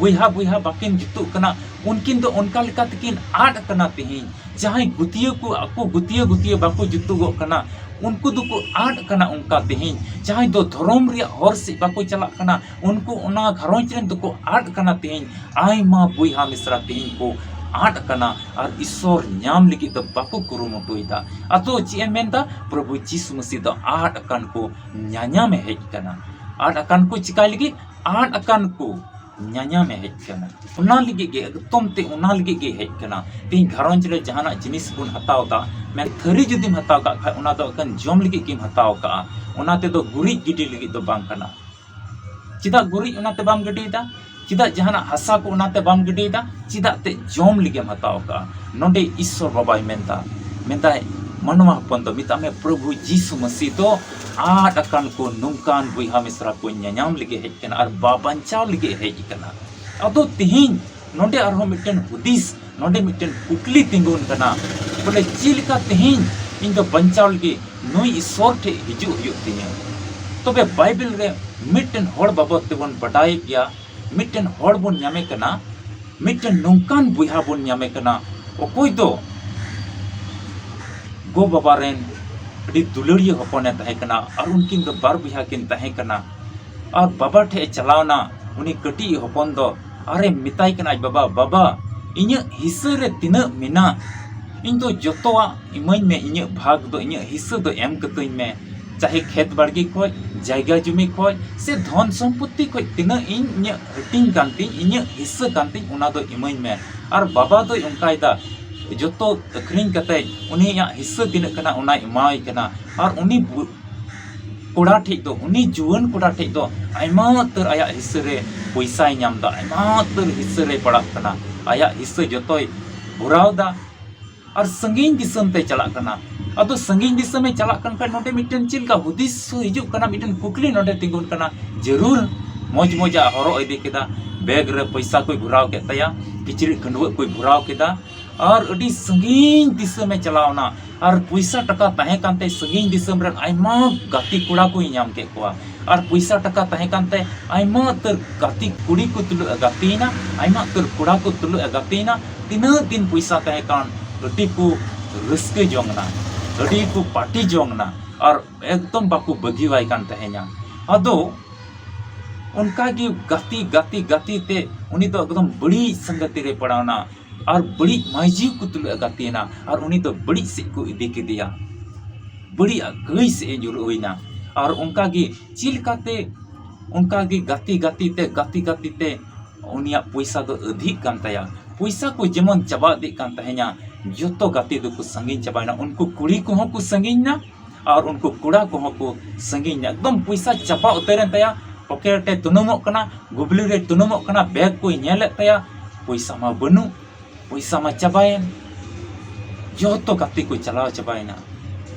ᱵᱚᱭᱦᱟ ᱵᱚᱭᱦᱟ ᱵᱟᱹᱠᱤᱱ ᱡᱩᱛᱩᱜ ᱠᱟᱱᱟ, ᱩᱱᱠᱤᱱ ᱫᱚ ᱚᱱᱠᱟ ᱞᱮᱠᱟ ᱛᱮᱠᱤᱱ ᱟᱫ ᱟᱠᱟᱱᱟ ᱛᱤᱦᱤᱧ᱾ ᱡᱟᱦᱟᱸᱭ ᱜᱩᱛᱤᱭᱟᱹ ᱠᱚ ᱟᱠᱚ ᱜᱩᱛᱤᱭᱟᱹ ᱜᱩᱛᱤᱭᱟᱹ ᱵᱟᱠᱚ ᱡᱩᱛᱩᱜᱚᱜ ᱠᱟᱱᱟ, ᱩᱱᱠᱩ ᱫᱚᱠᱚ ᱟᱫ ᱟᱠᱟᱱᱟ ᱚᱱᱠᱟ ᱛᱤᱦᱤᱧ᱾ ᱡᱟᱦᱟᱸᱭ ᱫᱚ ᱫᱷᱚᱨᱚᱢ ᱨᱮᱭᱟᱜ ᱦᱚᱨ ᱥᱮᱫ ᱵᱟᱠᱚ ᱪᱟᱞᱟᱜ ᱠᱟᱱᱟ, ᱩᱱᱠᱩ ᱚᱱᱟ ᱜᱷᱟᱨᱚᱸᱡᱽ ᱨᱮᱱ ᱫᱚᱠᱚ ᱟᱫ ᱟᱠᱟᱱᱟ ᱛᱤᱦᱤᱧ᱾ ᱟᱭᱢᱟ ᱵᱚᱭᱦᱟ ᱢᱤᱥᱨᱟ ᱛᱤᱦᱤᱧ ᱠᱚ ᱟᱫ ᱟᱠᱟᱱᱟ ᱟᱨ ᱤᱥᱥᱚᱨ ᱧᱟᱢ ᱞᱟᱹᱜᱤᱫ ᱫᱚ ᱵᱟᱠᱚ ᱠᱩᱨᱩᱢᱩᱴᱩᱭᱮᱫᱟ᱾ ᱟᱫᱚ ᱪᱮᱫ ᱮ ᱢᱮᱱᱫᱟ? ᱯᱨᱚᱵᱷᱩ ᱡᱤᱥᱩ ᱢᱟᱹᱥᱤ ᱫᱚ ᱟᱫ ᱟᱠᱟᱱ ᱠᱚ ᱧᱟᱧᱟᱢᱮ ᱦᱮᱡ ᱟᱠᱟᱱᱟ᱾ ᱟᱫ ᱟᱠᱟᱱ ᱠᱚ ᱪᱤᱠᱟᱭ ᱞᱟᱹᱜᱤᱫ? ᱟᱫ ᱟᱠᱟᱱ ᱠᱚ ᱧᱟᱧᱟᱢᱮ ᱦᱮᱡ ᱠᱟᱱᱟ᱾ ᱚᱱᱟ ᱞᱟᱹᱜᱤᱫ ᱜᱮ, ᱮᱠᱫᱚᱢ ᱛᱮ ᱚᱱᱟ ᱞᱟᱹᱜᱤᱫ ᱜᱮ ᱦᱮᱡ ᱠᱟᱱᱟ᱾ ᱛᱮᱦᱮᱧ ᱜᱷᱟᱨᱚᱸᱡᱽ ᱨᱮ ᱡᱟᱦᱟᱱᱟᱜ ᱡᱤᱱᱤᱥ ᱵᱚᱱ ᱦᱟᱛᱟᱣ ᱮᱫᱟ, ᱢᱮᱱ ᱛᱷᱟᱹᱨᱤ ᱡᱩᱫᱤᱢ ᱦᱟᱛᱟᱣ ᱠᱟᱜ ᱠᱷᱟᱡ, ᱚᱱᱟ ᱫᱚ ᱮᱠᱮᱱ ᱡᱚᱢ ᱞᱟᱹᱜᱤᱫ ᱜᱮᱢ ᱦᱟᱛᱟᱣ ᱠᱟᱜᱼᱟ, ᱚᱱᱟ ᱛᱮᱫᱚ ᱜᱩᱨᱤᱡ ᱜᱤᱰᱤ ᱞᱟᱹᱜᱤᱫ ᱫᱚ ᱵᱟᱝ ᱠᱟᱱᱟ᱾ ᱪᱮᱫᱟᱜ ᱜᱩᱨᱤᱡ ᱚᱱᱟᱛᱮ ᱵᱟᱢ ᱜᱤᱰᱤᱭᱮᱫᱟ? ᱪᱮᱫᱟᱜ ᱡᱟᱦᱟᱱᱟᱜ ᱦᱟᱥᱟ ᱠᱚ ᱚᱱᱟᱛᱮ ᱵᱟᱢ ᱜᱤᱰᱤᱭᱮᱫᱟ? ᱪᱮᱫᱟᱜ ᱛᱮ ᱡᱚᱢ ᱞᱟᱹᱜᱤᱫ ᱮᱢ ᱦᱟᱛᱟᱣ ᱠᱟᱜᱼᱟ? ᱱᱚᱰᱮ ᱤᱥᱥᱚᱨ ᱵᱟᱵᱟᱭ ᱢᱮᱱᱫᱟ, ᱢᱮᱱᱫᱟᱭ, ᱢᱟᱱᱣᱟ ᱦᱚᱯᱚᱱ ᱫᱚ, ᱢᱮᱛᱟᱜ ᱢᱮ, ᱯᱨᱚᱵᱷᱩ ᱡᱤᱥᱩ ᱢᱟᱹᱥᱤ ᱫᱚ ᱟᱫ ᱟᱠᱟᱱ ᱠᱚ ᱱᱚᱝᱠᱟᱱ ᱵᱚᱭᱦᱟ ᱢᱤᱥᱨᱟ ᱠᱚ ᱧᱟᱧᱟᱢ ᱞᱟᱹᱜᱤᱫ ᱦᱮᱡ ᱠᱟᱱᱟ ᱟᱨ ᱵᱟ ᱵᱟᱧᱪᱟᱣ ᱞᱟᱹᱜᱤᱫ ᱦᱮᱡ ᱠᱟᱱᱟ᱾ ᱟᱫᱚ ᱛᱮᱦᱮᱧ ᱱᱚᱰᱮ ᱟᱨᱦᱚᱸ ᱢᱤᱫᱴᱮᱱ ᱦᱩᱫᱤᱥ, ᱱᱚᱰᱮ ᱢᱤᱫᱴᱮᱱ ᱠᱩᱠᱞᱤ ᱛᱤᱸᱜᱩᱱ ᱠᱟᱱᱟ, ᱵᱚᱞᱮ, ᱪᱮᱫ ᱞᱮᱠᱟ ᱛᱮᱦᱮᱧ ᱤᱧ ᱫᱚ ᱵᱟᱧᱪᱟᱣ ᱞᱟᱹᱜᱤᱫ ᱱᱩᱭ ᱤᱥᱥᱚᱨ ᱴᱷᱮᱡ ᱦᱤᱡᱩᱜ ᱦᱩᱭᱩᱜ ᱛᱤᱧᱟᱹ? ᱛᱚᱵᱮ ᱵᱟᱭᱵᱮᱞ ᱨᱮ ᱢᱤᱫᱴᱮᱱ ᱦᱚᱲ ᱵᱟᱵᱚᱫ ᱛᱮᱵᱚᱱ ᱵᱟᱰᱟᱭᱮᱫ ᱜᱮᱭᱟ, ᱢᱤᱫᱴᱮᱱ ᱦᱚᱲ ᱵᱚᱱ ᱧᱟᱢᱮ ᱠᱟᱱᱟ, ᱢᱤᱫᱴᱮᱱ ᱱᱚᱝᱠᱟᱱ ᱵᱚᱭᱦᱟ ᱵᱚᱱ ᱧᱟᱢᱮ ᱠᱟᱱᱟ, ᱚᱠᱚᱭ ᱫᱚ ᱜᱚ ᱵᱟᱵᱟ ᱨᱮᱱ ᱟᱹᱰᱤ ᱫᱩᱞᱟᱹᱲᱤᱭᱟᱹ ᱦᱚᱯᱚᱱᱮ ᱛᱟᱦᱮᱸ ᱠᱟᱱᱟ ᱟᱨ ᱩᱱᱠᱤᱱ ᱫᱚ ᱵᱟᱨ ᱵᱚᱭᱦᱟ ᱠᱤᱱ ᱛᱟᱦᱮᱸ ᱠᱟᱱᱟ᱾ ᱟᱨ ᱵᱟᱵᱟ ᱴᱷᱮᱡ ᱮ ᱪᱟᱞᱟᱣᱱᱟ, ᱩᱱᱤ ᱠᱟᱹᱴᱤᱡ ᱦᱚᱯᱚᱱ ᱫᱚ, ᱟᱨᱮ ᱢᱮᱛᱟᱭ ᱠᱟᱱᱟ, ᱟᱡ ᱵᱟᱵᱟ, ᱵᱟᱵᱟ, ᱤᱧᱟᱹᱜ ᱦᱤᱥᱟᱹ ᱨᱮ ᱛᱤᱱᱟᱹᱜ ᱢᱮᱱᱟᱜ, ᱤᱧ ᱫᱚ ᱡᱚᱛᱚᱣᱟᱜ ᱤᱢᱟᱹᱧ ᱢᱮ, ᱤᱧᱟᱹᱜ ᱵᱷᱟᱜᱽ ᱫᱚ, ᱤᱧᱟᱹᱜ ᱦᱤᱥᱟᱹ ᱫᱚ ᱮᱢ ᱠᱟᱹᱛᱟᱹᱧ ᱢᱮ, ᱪᱟᱦᱮ ᱠᱷᱮᱛ ᱵᱟᱲᱜᱮ ᱠᱷᱚᱡ, ᱡᱟᱭᱜᱟ ᱡᱩᱢᱤ ᱠᱷᱚᱡ, ᱥᱮ ᱫᱷᱚᱱ ᱥᱚᱢᱯᱚᱛᱛᱤ ᱠᱷᱚᱡ ᱛᱤᱱᱟᱹᱜ ᱤᱧ, ᱤᱧᱟᱹᱜ ᱦᱟᱹᱴᱤᱧ ᱠᱟᱱ ᱛᱤᱧ, ᱤᱧᱟᱹᱜ ᱦᱤᱥᱟᱹ ᱠᱟᱱ ᱛᱤᱧ, ᱚᱱᱟ ᱫᱚ ᱤᱢᱟᱹᱧ ᱢᱮ᱾ ᱟᱨ ᱵᱟᱵᱟ ᱫᱚᱭ ᱚᱱᱠᱟᱭᱮᱫᱟ, ᱡᱚᱛᱚ ᱟᱹᱠᱷᱨᱤᱧ ᱠᱟᱛᱮ ᱩᱱᱤᱭᱟᱜ ᱦᱤᱥᱟᱹ ᱛᱤᱱᱟᱹᱜ ᱠᱟᱱᱟ ᱚᱱᱟᱭ ᱮᱢᱟᱣᱟᱭ ᱠᱟᱱᱟ᱾ ᱟᱨ ᱩᱱᱤ ᱵᱩ-, ᱠᱚᱲᱟ ᱴᱷᱮᱡ ᱫᱚ, ᱩᱱᱤ ᱡᱩᱣᱟᱹᱱ ᱠᱚᱲᱟ ᱴᱷᱮᱡ ᱫᱚ ᱟᱭᱢᱟ ᱩᱛᱟᱹᱨ ᱟᱭᱟᱜ ᱦᱤᱥᱟᱹ ᱨᱮ ᱯᱚᱭᱥᱟᱭ ᱧᱟᱢ ᱮᱫᱟ, ᱟᱭᱢᱟ ᱩᱛᱟᱹᱨ ᱦᱤᱥᱟᱹ ᱨᱮ ᱯᱟᱲᱟᱜ ᱠᱟᱱᱟ, ᱟᱭᱟᱜ ᱦᱤᱥᱟᱹ ᱡᱚᱛᱚᱭ ᱵᱷᱚᱨᱟᱣ ᱮᱫᱟ᱾ ᱟᱨ ᱥᱟᱺᱜᱤᱧ ᱫᱤᱥᱚᱢ ᱛᱮ ᱪᱟᱞᱟᱜ ᱠᱟᱱᱟ᱾ ᱟᱫᱚ ᱥᱟᱺᱜᱤᱧ ᱫᱤᱥᱚᱢᱮ ᱪᱟᱞᱟᱜ ᱠᱟᱱ ᱠᱷᱟᱱ ᱱᱚᱰᱮ ᱢᱤᱫᱴᱮᱱ ᱪᱮᱫ ᱞᱮᱠᱟ ᱦᱩᱫᱤᱥ ᱦᱤᱡᱩᱜ ᱠᱟᱱᱟ, ᱢᱤᱫᱴᱮᱱ ᱠᱩᱠᱞᱤ ᱱᱚᱰᱮ ᱛᱤᱸᱜᱩᱱ ᱠᱟᱱᱟ᱾ ᱡᱟᱹᱨᱩᱲ ᱢᱚᱡᱽ ᱢᱚᱡᱟᱜ ᱦᱚᱨᱚᱜ ᱤᱫᱤ ᱠᱮᱫᱟ, ᱵᱮᱜᱽ ᱨᱮ ᱯᱚᱭᱥᱟ ᱠᱚᱭ ᱵᱷᱚᱨᱟᱣ ᱠᱮᱫ ᱛᱟᱭᱟ, ᱠᱤᱪᱨᱤᱡ ᱠᱷᱟᱹᱰᱣᱟᱹᱜ ᱠᱚᱭ ᱵᱷᱚᱨᱟᱣ ᱠᱮᱫᱟ, ᱟᱨ ᱟᱹᱰᱤ ᱥᱟᱺᱜᱤᱧ ᱫᱤᱥᱚᱢᱮ ᱪᱟᱞᱟᱣ ᱮᱱᱟ᱾ ᱟᱨ ᱯᱚᱭᱥᱟ ᱴᱟᱠᱟ ᱛᱟᱦᱮᱸ ᱠᱟᱱᱛᱮ ᱥᱟᱺᱜᱤᱧ ᱫᱤᱥᱚᱢ ᱨᱮᱱ ᱟᱭᱢᱟ ᱜᱟᱛᱮ ᱠᱚᱲᱟ ᱠᱚᱭ ᱧᱟᱢ ᱠᱮᱫ ᱠᱚᱣᱟ᱾ ᱟᱨ ᱯᱚᱭᱥᱟ ᱴᱟᱠᱟ ᱛᱟᱦᱮᱸ ᱠᱟᱱᱛᱮ ᱟᱭᱢᱟ ᱩᱛᱟᱹᱨ ᱜᱟᱛᱮ ᱠᱩᱲᱤ ᱠᱚ ᱛᱩᱞᱩᱡ ᱮ ᱜᱟᱛᱮᱭᱮᱱᱟ, ᱟᱭᱢᱟ ᱩᱛᱟᱹᱨ ᱠᱚᱲᱟ ᱠᱚ ᱛᱩᱞᱩᱡ ᱮ ᱜᱟᱛᱮᱭᱮᱱᱟ᱾ ᱛᱤᱱᱟᱹᱜ ᱫᱤᱱ ᱯᱚᱭᱥᱟ ᱛᱟᱦᱮᱸ ᱠᱟᱱ, ᱟᱹᱰᱤ ᱠᱚ ᱨᱟᱹᱥᱠᱟᱹ ᱡᱚᱝ ᱮᱱᱟ, ᱟᱹᱰᱤ ᱠᱚ ᱯᱟᱨᱴᱤ ᱡᱚᱝ ᱮᱱᱟ᱾ ᱟᱨ ᱮᱠᱫᱚᱢ ᱵᱟᱠᱚ ᱵᱟᱹᱜᱤᱣᱟᱭ ᱠᱟᱱ ᱛᱟᱦᱮᱸᱱᱟ᱾ ᱟᱫᱚ ᱚᱱᱠᱟ ᱜᱮ ᱜᱟᱛᱮ, ᱜᱟᱛᱮ, ᱜᱟᱛᱮ ᱛᱮ ᱩᱱᱤ ᱫᱚ ᱮᱠᱫᱚᱢ ᱵᱟᱹᱲᱤᱡ ᱥᱚᱝᱜᱚᱛᱤ ᱨᱮ ᱯᱟᱲᱟᱣ ᱮᱱᱟ ᱟᱨ ᱵᱟᱹᱲᱤᱡ ᱢᱟᱹᱭᱡᱤ ᱠᱚ ᱛᱩᱞᱩᱡ ᱮ ᱜᱟᱛᱮᱭᱮᱱᱟ ᱟᱨ ᱩᱱᱤ ᱫᱚ ᱵᱟᱹᱲᱤᱡ ᱥᱮᱫ ᱠᱚ ᱤᱫᱤ ᱠᱮᱫᱮᱭᱟ, ᱵᱟᱹᱲᱤᱡ ᱟᱜ ᱠᱟᱹᱭ ᱥᱮᱫ ᱮ ᱧᱩᱨᱩᱜ ᱦᱩᱭᱱᱟ᱾ ᱟᱨ ᱚᱱᱠᱟ ᱜᱮ ᱪᱮᱫ ᱞᱮᱠᱟᱛᱮ ᱚᱱᱠᱟ ᱜᱮ ᱜᱟᱛᱮ ᱜᱟᱛᱮ ᱛᱮ, ᱜᱟᱛᱮ ᱜᱟᱛᱮ ᱛᱮ ᱩᱱᱤᱭᱟᱜ ᱯᱚᱭᱥᱟ ᱫᱚ ᱟᱹᱫᱷᱤᱜ ᱠᱟᱱ ᱛᱟᱭᱟ᱾ ᱯᱚᱭᱥᱟ ᱠᱚ ᱡᱮᱢᱚᱱ ᱪᱟᱵᱟ ᱤᱫᱤᱜ ᱠᱟᱱ ᱛᱟᱦᱮᱸᱱᱟ, ᱡᱚᱛᱚ ᱜᱟᱛᱮ ᱫᱚᱠᱚ ᱥᱟᱺᱜᱤᱧ ᱪᱟᱵᱟᱭᱮᱱᱟ᱾ ᱩᱱᱠᱩ ᱠᱩᱲᱤ ᱠᱚᱦᱚᱸ ᱠᱚ ᱥᱟᱺᱜᱤᱧ ᱮᱱᱟ ᱟᱨ ᱩᱱᱠᱩ ᱠᱚᱲᱟ ᱠᱚᱦᱚᱸ ᱠᱚ ᱥᱟᱺᱜᱤᱧ ᱮᱱᱟ᱾ ᱮᱠᱫᱚᱢ ᱯᱚᱭᱥᱟ ᱪᱟᱵᱟ ᱩᱛᱟᱹᱨᱮᱱ ᱛᱟᱭᱟ᱾ ᱯᱚᱠᱮᱴ ᱨᱮ ᱛᱩᱱᱩᱢᱚᱜ ᱠᱟᱱᱟ, ᱜᱩᱵᱽᱞᱤ ᱨᱮ ᱛᱩᱱᱩᱢᱚᱜ ᱠᱟᱱᱟ, ᱵᱮᱜᱽ ᱠᱚᱭ ᱧᱮᱞᱮᱫ ᱛᱟᱭᱟ, ᱯᱚᱭᱥᱟ ᱢᱟ ᱵᱟᱹᱱᱩᱜ, ᱯᱚᱭᱥᱟ ᱢᱟ ᱪᱟᱵᱟᱭᱮᱱ᱾ ᱡᱚᱛᱚ ᱜᱟᱛᱮ ᱠᱚ ᱪᱟᱞᱟᱣ ᱪᱟᱵᱟᱭᱮᱱᱟ᱾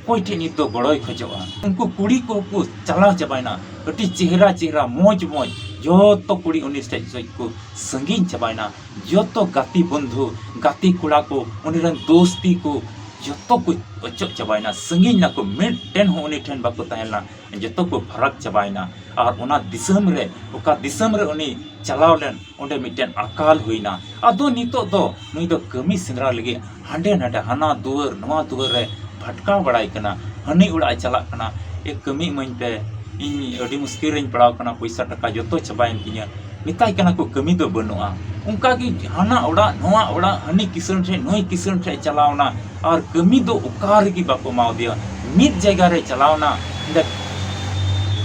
ᱚᱠᱚᱭ ᱴᱷᱮᱱ ᱱᱤᱛ ᱫᱚ ᱜᱚᱲᱚᱭ ᱠᱷᱚᱡᱚᱜᱼᱟ? ᱩᱱᱠᱩ ᱠᱩᱲᱤ ᱠᱚᱦᱚᱸ ᱠᱚ ᱪᱟᱞᱟᱣ ᱪᱟᱵᱟᱭᱮᱱᱟ᱾ ᱟᱹᱰᱤ ᱪᱮᱦᱨᱟ ᱪᱮᱦᱨᱟ, ᱢᱚᱡᱽ ᱢᱚᱡᱽ, ᱡᱚᱛᱚ ᱠᱩᱲᱤ ᱩᱱᱤ ᱴᱷᱮᱡ ᱠᱷᱚᱡ ᱠᱚ ᱥᱟᱺᱜᱤᱧ ᱪᱟᱵᱟᱭᱮᱱᱟ᱾ ᱡᱚᱛᱚ ᱜᱟᱛᱮ ᱵᱚᱱᱫᱷᱩ, ᱜᱟᱛᱮ ᱠᱚᱲᱟ ᱠᱚ, ᱩᱱᱤ ᱨᱮᱱ ᱫᱳᱥᱛᱤ ᱠᱚ, ᱡᱚᱛᱚ ᱠᱚ ᱚᱪᱚᱜ ᱪᱟᱵᱟᱭᱮᱱᱟ, ᱥᱟᱺᱜᱤᱧ ᱱᱟᱠᱚ, ᱢᱤᱫᱴᱮᱱ ᱦᱚᱸ ᱩᱱᱤ ᱴᱷᱮᱱ ᱵᱟᱠᱚ ᱛᱟᱦᱮᱸ ᱞᱮᱱᱟ᱾ ᱡᱚᱛᱚ ᱠᱚ ᱯᱷᱟᱨᱟᱠ ᱪᱟᱵᱟᱭᱮᱱᱟ᱾ ᱟᱨ ᱚᱱᱟ ᱫᱤᱥᱚᱢ ᱨᱮ, ᱚᱠᱟ ᱫᱤᱥᱚᱢ ᱨᱮ ᱩᱱᱤ ᱪᱟᱞᱟᱣ ᱞᱮᱱ, ᱚᱸᱰᱮ ᱢᱤᱫᱴᱮᱱ ᱟᱠᱟᱞ ᱦᱩᱭᱱᱟ᱾ ᱟᱫᱚ ᱱᱤᱛᱚᱜ ᱫᱚ ᱱᱩᱭ ᱫᱚ ᱠᱟᱹᱢᱤ ᱥᱮᱸᱫᱽᱨᱟ ᱞᱟᱹᱜᱤᱫ ᱦᱟᱸᱰᱮ ᱱᱟᱰᱮ, ᱦᱟᱱᱟ ᱫᱩᱣᱟᱹᱨ ᱱᱚᱣᱟ ᱫᱩᱣᱟᱹᱨ ᱨᱮ ᱵᱷᱟᱴᱠᱟᱣ ᱵᱟᱲᱟᱭ ᱠᱟᱱᱟ, ᱦᱟᱹᱱᱤ ᱚᱲᱟᱜ ᱮ ᱪᱟᱞᱟᱜ ᱠᱟᱱᱟ, "ᱮ, ᱠᱟᱹᱢᱤ ᱤᱢᱟᱹᱧ ᱯᱮ, ᱤᱧ ᱟᱹᱰᱤ ᱢᱩᱥᱠᱤᱞ ᱨᱤᱧ ᱯᱟᱲᱟᱣ ᱠᱟᱱᱟ, ᱯᱚᱭᱥᱟ ᱴᱟᱠᱟ ᱡᱚᱛᱚ ᱪᱟᱵᱟᱭᱮᱱ ᱛᱤᱧᱟᱹ", ᱢᱮᱛᱟᱭ ᱠᱟᱱᱟ ᱠᱚ, ᱠᱟᱹᱢᱤ ᱫᱚ ᱵᱟᱹᱱᱩᱜᱼᱟ᱾ ᱚᱱᱠᱟ ᱜᱮ ᱦᱟᱱᱟ ᱚᱲᱟᱜ ᱱᱚᱣᱟ ᱚᱲᱟᱜ, ᱦᱟᱹᱱᱤ ᱠᱤᱥᱟᱹᱬ ᱴᱷᱮᱡ ᱱᱩᱭ ᱠᱤᱥᱟᱹᱬ ᱴᱷᱮᱡ ᱪᱟᱞᱟᱣᱱᱟ, ᱟᱨ ᱠᱟᱹᱢᱤ ᱫᱚ ᱚᱠᱟ ᱨᱮᱜᱮ ᱵᱟᱠᱚ ᱮᱢᱟᱣᱫᱮᱭᱟ᱾ ᱢᱤᱫ ᱡᱟᱭᱜᱟ ᱨᱮ ᱪᱟᱞᱟᱣᱱᱟ, ᱢᱮᱱᱫᱟᱭ,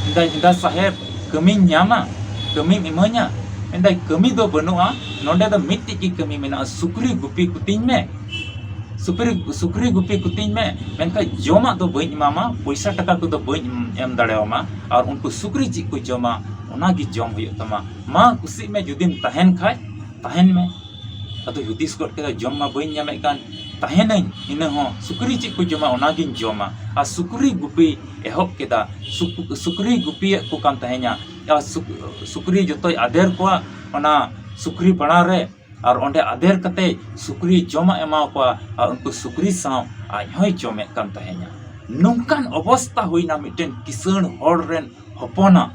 ᱢᱮᱱᱫᱟᱭ, ᱢᱮᱱᱫᱟᱭ, "ᱥᱟᱦᱮᱵᱽ, ᱠᱟᱹᱢᱤᱧ ᱧᱟᱢᱟ? ᱠᱟᱹᱢᱤᱢ ᱤᱢᱟᱹᱧᱟ?" ᱢᱮᱱᱫᱟᱭ, "ᱠᱟᱹᱢᱤ ᱫᱚ ᱵᱟᱹᱱᱩᱜᱼᱟ, ᱱᱚᱰᱮ ᱫᱚ ᱢᱤᱫᱴᱤᱡ ᱜᱮ ᱠᱟᱹᱢᱤ ᱢᱮᱱᱟᱜᱼᱟ, ᱥᱩᱠᱨᱤ ᱜᱩᱯᱤ ᱠᱚᱛᱤᱧ ᱢᱮ, ᱥᱩᱠᱨᱤ, ᱥᱩᱠᱨᱤ ᱜᱩᱯᱤ ᱠᱚᱛᱤᱧ ᱢᱮ, ᱢᱮᱱᱠᱷᱟᱱ ᱡᱚᱢᱟᱜ ᱫᱚ ᱵᱟᱹᱧ ᱮᱢᱟᱢᱟ, ᱯᱚᱭᱥᱟ ᱴᱟᱠᱟ ᱠᱚᱫᱚ ᱵᱟᱹᱧ ᱮᱢ ᱫᱟᱲᱮᱣᱟᱢᱟ, ᱟᱨ ᱩᱱᱠᱩ ᱥᱩᱠᱨᱤ ᱪᱮᱫ ᱠᱚ ᱡᱚᱢᱟ, ᱚᱱᱟᱜᱮ ᱡᱚᱢ ᱦᱩᱭᱩᱜ ᱛᱟᱢᱟ᱾ ᱢᱟ ᱠᱩᱥᱤᱜ ᱢᱮ, ᱡᱩᱫᱤᱢ ᱛᱟᱦᱮᱱ ᱠᱷᱟᱡ ᱛᱟᱦᱮᱱ ᱢᱮ᱾" ᱟᱫᱚᱭ ᱦᱩᱫᱤᱥ ᱜᱚᱫ ᱠᱮᱫᱟ, "ᱡᱚᱢ ᱢᱟ ᱵᱟᱹᱧ ᱧᱟᱢᱮᱫ ᱠᱟᱱ, ᱛᱟᱦᱮᱱᱟᱹᱧ ᱤᱱᱟᱹ ᱦᱚᱸ, ᱥᱩᱠᱨᱤ ᱪᱮᱫ ᱠᱚ ᱡᱚᱢᱟ ᱚᱱᱟᱜᱤᱧ ᱡᱚᱢᱟ", ᱟᱨ ᱥᱩᱠᱨᱤ ᱜᱩᱯᱤ ᱮᱦᱚᱵ ᱠᱮᱫᱟ᱾ ᱥᱩᱠ-, ᱥᱩᱠᱨᱤ ᱜᱩᱯᱤᱭᱮᱫ ᱠᱚ ᱠᱟᱱ ᱛᱟᱦᱮᱸᱧᱟ, ᱟᱨ ᱥᱩᱠ-, ᱥᱩᱠᱨᱤ ᱡᱚᱛᱚᱭ ᱟᱫᱮᱨ ᱠᱚᱣᱟ ᱚᱱᱟ ᱥᱩᱠᱨᱤ ᱯᱟᱲᱟ ᱨᱮ, ᱟᱨ ᱚᱸᱰᱮ ᱟᱫᱮᱨ ᱠᱟᱛᱮ ᱥᱩᱠᱨᱤ ᱡᱚᱢᱟᱜ ᱮᱢᱟ ᱠᱚᱣᱟ, ᱟᱨ ᱩᱱᱠᱩ ᱥᱩᱠᱨᱤ ᱥᱟᱶ ᱟᱡ ᱦᱚᱸᱭ ᱡᱚᱢᱮᱫ ᱠᱟᱱ ᱛᱟᱦᱮᱸᱧᱟ᱾ ᱱᱚᱝᱠᱟᱱ ᱚᱵᱚᱥᱛᱟ ᱦᱩᱭᱱᱟ ᱢᱤᱫᱴᱮᱱ ᱠᱤᱥᱟᱹᱬ ᱦᱚᱲ ᱨᱮᱱ ᱦᱚᱯᱚᱱᱟᱜ᱾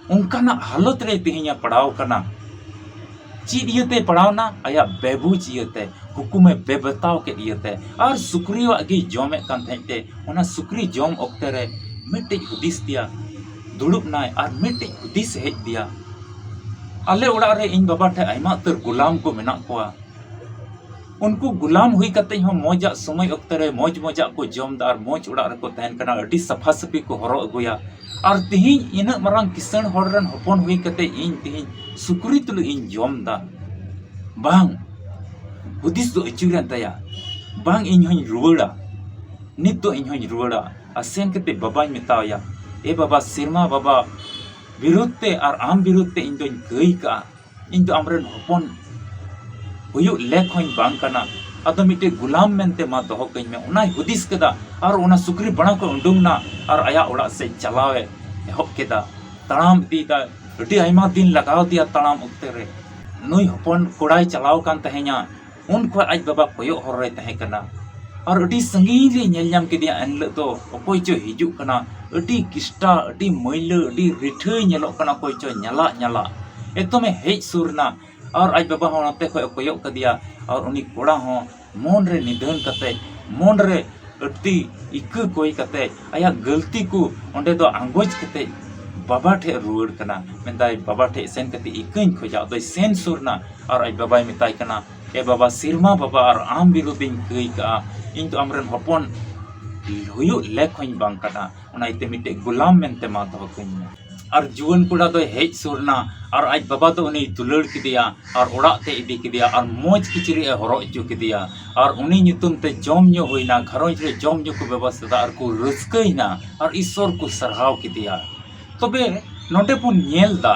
ᱚᱱᱠᱟᱱᱟᱜ ᱦᱟᱞᱚᱛ ᱨᱮ ᱛᱮᱦᱮᱧ ᱮ ᱯᱟᱲᱟᱣ ᱠᱟᱱᱟ᱾ ᱪᱮᱫ ᱤᱭᱟᱹᱛᱮ ᱯᱟᱲᱟᱣᱱᱟ? ᱟᱭᱟᱜ ᱵᱮᱵᱩᱡᱽ ᱤᱭᱟᱹᱛᱮ, ᱦᱩᱠᱩᱢᱮ ᱵᱮᱵᱟᱛᱟᱣ ᱠᱮᱫ ᱤᱭᱟᱹᱛᱮ, ᱟᱨ ᱥᱩᱠᱨᱤᱭᱟᱜ ᱜᱮ ᱡᱚᱢᱮᱫ ᱠᱟᱱ ᱛᱟᱦᱮᱸᱫ ᱛᱮ, ᱚᱱᱟ ᱥᱩᱠᱨᱤ ᱡᱚᱢ ᱚᱠᱛᱮ ᱨᱮ ᱢᱤᱫᱴᱤᱡ ᱦᱩᱫᱤᱥ ᱛᱮᱭᱟ, ᱫᱩᱲᱩᱵ ᱱᱟᱭ ᱟᱨ ᱢᱤᱫᱴᱤᱡ ᱦᱩᱫᱤᱥ ᱦᱮᱡ ᱫᱮᱭᱟ, "ᱟᱞᱮ ᱚᱲᱟᱜ ᱨᱮ ᱤᱧ ᱵᱟᱵᱟ ᱴᱷᱮᱱ ᱟᱭᱢᱟ ᱩᱛᱟᱹᱨ ᱜᱩᱞᱟᱢ ᱠᱚ ᱢᱮᱱᱟᱜ ᱠᱚᱣᱟ, ᱩᱱᱠᱩ ᱜᱩᱞᱟᱢ ᱦᱩᱭ ᱠᱟᱛᱮ ᱦᱚᱸ ᱢᱚᱡᱟᱜ ᱥᱚᱢᱚᱭ ᱚᱠᱛᱮ ᱨᱮ ᱢᱚᱡᱽ ᱢᱚᱡᱟᱜ ᱠᱚ ᱡᱚᱢ ᱫᱟ ᱟᱨ ᱢᱚᱡᱽ ᱚᱲᱟᱜ ᱨᱮᱠᱚ ᱛᱟᱦᱮᱱ ᱠᱟᱱᱟ, ᱟᱹᱰᱤ ᱥᱟᱯᱷᱟ ᱥᱟᱹᱯᱷᱤ ᱠᱚ ᱦᱚᱨᱚᱜ ᱟᱹᱜᱩᱭᱟ᱾ ᱟᱨ ᱛᱤᱦᱤᱧ ᱤᱱᱟᱹᱜ ᱢᱟᱨᱟᱝ ᱠᱤᱥᱟᱹᱬ ᱦᱚᱲ ᱨᱮᱱ ᱦᱚᱯᱚᱱ ᱦᱩᱭ ᱠᱟᱛᱮ ᱤᱧ ᱛᱤᱦᱤᱧ ᱥᱩᱠᱨᱤ ᱛᱩᱞᱩᱡ ᱤᱧ ᱡᱚᱢ ᱫᱟ᱾ ᱵᱟᱝ, ᱦᱩᱫᱤᱥ ᱫᱚ ᱟᱹᱪᱩᱨᱮᱱ ᱛᱟᱭᱟ, ᱵᱟᱝ, ᱤᱧ ᱦᱚᱧ ᱨᱩᱣᱟᱹᱲᱟ, ᱱᱤᱛ ᱫᱚ ᱤᱧ ᱦᱚᱧ ᱨᱩᱣᱟᱹᱲᱟ᱾ ᱟᱨ ᱥᱮᱱ ᱠᱟᱛᱮ ᱵᱟᱵᱟᱧ ᱢᱮᱛᱟᱣᱟᱭᱟ, ᱮ ᱵᱟᱵᱟ, ᱥᱮᱨᱢᱟ ᱵᱟᱵᱟ ᱵᱤᱨᱩᱫᱷ ᱛᱮ ᱟᱨ ᱟᱢ ᱵᱤᱨᱩᱫᱷ ᱛᱮ ᱤᱧ ᱫᱚᱧ ᱠᱟᱹᱭ ᱠᱟᱜᱼᱟ, ᱤᱧ ᱫᱚ ᱟᱢᱨᱮᱱ ᱦᱚᱯᱚᱱ ᱦᱩᱭᱩᱜ ᱞᱮᱠ ᱦᱚᱧ ᱵᱟᱝ ᱠᱟᱱᱟ, ᱟᱫᱚ ᱢᱤᱫᱴᱮᱡ ᱜᱩᱞᱟᱢ ᱢᱮᱱᱛᱮ ᱢᱟ ᱫᱚᱦᱚ ᱠᱟᱹᱧ ᱢᱮ᱾ ᱚᱱᱟᱭ ᱦᱩᱫᱤᱥ ᱠᱮᱫᱟ ᱟᱨ ᱚᱱᱟ ᱥᱩᱠᱨᱤ ᱵᱟᱲᱟ ᱠᱷᱚᱱ ᱩᱰᱩᱝ ᱱᱟ ᱟᱨ ᱟᱭᱟᱜ ᱚᱲᱟᱜ ᱥᱮᱫ ᱪᱟᱞᱟᱣ ᱮ ᱮᱦᱚᱵ ᱠᱮᱫᱟ᱾ ᱛᱟᱲᱟᱢ ᱤᱫᱤᱭᱮᱫᱟ, ᱟᱹᱰᱤ ᱟᱭᱢᱟ ᱫᱤᱱ ᱞᱟᱜᱟᱣ ᱫᱮᱭᱟ ᱛᱟᱲᱟᱢ ᱚᱠᱛᱮ ᱨᱮ᱾ ᱱᱩᱭ ᱦᱚᱯᱚᱱ ᱠᱚᱲᱟᱭ ᱪᱟᱞᱟᱣ ᱠᱟᱱ ᱛᱟᱦᱮᱸᱧᱟ, ᱩᱱ ᱠᱷᱚᱱ ᱟᱡ ᱵᱟᱵᱟ ᱠᱚᱭᱚᱜ ᱦᱚᱨ ᱨᱮᱭ ᱛᱟᱦᱮᱸ ᱠᱟᱱᱟ᱾ ᱟᱨ ᱟᱹᱰᱤ ᱥᱟᱺᱜᱤᱧ ᱨᱮ ᱧᱮᱞ ᱧᱟᱢ ᱠᱮᱫᱮᱭᱟ ᱮᱱᱦᱤᱞᱳᱜ ᱫᱚ, ᱚᱠᱚᱭ ᱪᱚ ᱦᱤᱡᱩᱜ ᱠᱟᱱᱟ, ᱟᱹᱰᱤ ᱠᱤᱥᱴᱟ, ᱟᱹᱰᱤ ᱢᱟᱹᱭᱞᱟᱹ, ᱟᱹᱰᱤ ᱨᱤᱴᱷᱟᱹᱭ ᱧᱮᱞᱚᱜ ᱠᱟᱱᱟ, ᱚᱠᱚᱭ ᱪᱚ ᱧᱟᱞᱟᱜ ᱧᱟᱞᱟᱜ᱾ ᱮᱛᱚᱢᱮ ᱦᱮᱡ ᱥᱩᱨ ᱮᱱᱟ ᱟᱨ ᱟᱡ ᱵᱟᱵᱟ ᱦᱚᱸ ᱱᱚᱛᱮ ᱠᱷᱚᱱ ᱮ ᱠᱚᱭᱚᱜ ᱠᱟᱫᱮᱭᱟ᱾ ᱟᱨ ᱩᱱᱤ ᱠᱚᱲᱟ ᱦᱚᱸ ᱢᱚᱱ ᱨᱮ ᱱᱤᱫᱷᱟᱹᱱ ᱠᱟᱛᱮ, ᱢᱚᱱ ᱨᱮ ᱟᱹᱰᱤ ᱤᱠᱟᱹ ᱠᱚᱭ ᱠᱟᱛᱮ, ᱟᱭᱟᱜ ᱜᱟᱹᱞᱛᱤ ᱠᱚ ᱚᱸᱰᱮ ᱫᱚ ᱟᱸᱜᱚᱪ ᱠᱟᱛᱮ ᱵᱟᱵᱟ ᱴᱷᱮᱡ ᱨᱩᱣᱟᱹᱲ ᱠᱟᱱᱟ᱾ ᱢᱮᱱᱫᱟᱭ, ᱵᱟᱵᱟ ᱴᱷᱮᱡ ᱥᱮᱱ ᱠᱟᱛᱮ ᱤᱠᱟᱹᱧ ᱠᱷᱚᱡᱟ᱾ ᱟᱫᱚᱭ ᱥᱮᱱ ᱥᱩᱨ ᱱᱟ ᱟᱨ ᱟᱡ ᱵᱟᱵᱟᱭ ᱢᱮᱛᱟᱭ ᱠᱟᱱᱟ, ᱮ ᱵᱟᱵᱟ, ᱥᱮᱨᱢᱟ ᱵᱟᱵᱟ ᱟᱨ ᱟᱢ ᱵᱤᱨᱩᱫᱷ ᱤᱧ ᱠᱟᱹᱭ ᱠᱟᱜᱼᱟ, ᱤᱧ ᱫᱚ ᱟᱢᱨᱮᱱ ᱦᱚᱯᱚᱱ ᱦᱩᱭᱩᱜ ᱞᱮᱠ ᱦᱚᱧ ᱵᱟᱝ ᱠᱟᱱᱟ, ᱚᱱᱟ ᱤᱭᱟᱹᱛᱮ ᱢᱤᱫᱴᱮᱡ ᱜᱩᱞᱟᱢ ᱢᱮᱱᱛᱮ ᱢᱟ ᱫᱚᱦᱚ ᱠᱟᱹᱧ ᱢᱮ᱾ ᱟᱨ ᱡᱩᱣᱟᱹᱱ ᱠᱚᱲᱟ ᱫᱚᱭ ᱦᱮᱡ ᱥᱩᱨ ᱱᱟ ᱟᱨ ᱟᱡ ᱵᱟᱵᱟ ᱫᱚ ᱩᱱᱤᱭ ᱫᱩᱞᱟᱹᱲ ᱠᱮᱫᱮᱭᱟ ᱟᱨ ᱚᱲᱟᱜ ᱛᱮ ᱤᱫᱤ ᱠᱮᱫᱮᱭᱟ ᱟᱨ ᱢᱚᱡᱽ ᱠᱤᱪᱨᱤᱡ ᱮ ᱦᱚᱨᱚᱜ ᱦᱚᱪᱚ ᱠᱮᱫᱮᱭᱟ᱾ ᱟᱨ ᱩᱱᱤ ᱧᱩᱛᱩᱢ ᱛᱮ ᱡᱚᱢ ᱧᱩ ᱦᱩᱭᱱᱟ, ᱜᱷᱟᱨᱚᱸᱡᱽ ᱨᱮ ᱡᱚᱢ ᱧᱩ ᱠᱚ ᱵᱮᱵᱚᱥᱛᱷᱟ ᱮᱫᱟ ᱟᱨ ᱠᱚ ᱨᱟᱹᱥᱠᱟᱹᱭᱮᱱᱟ ᱟᱨ ᱤᱥᱥᱚᱨ ᱠᱚ ᱥᱟᱨᱦᱟᱣ ᱠᱮᱫᱮᱭᱟ᱾ ᱛᱚᱵᱮ ᱱᱚᱰᱮ ᱵᱚᱱ ᱧᱮᱞ ᱫᱟ,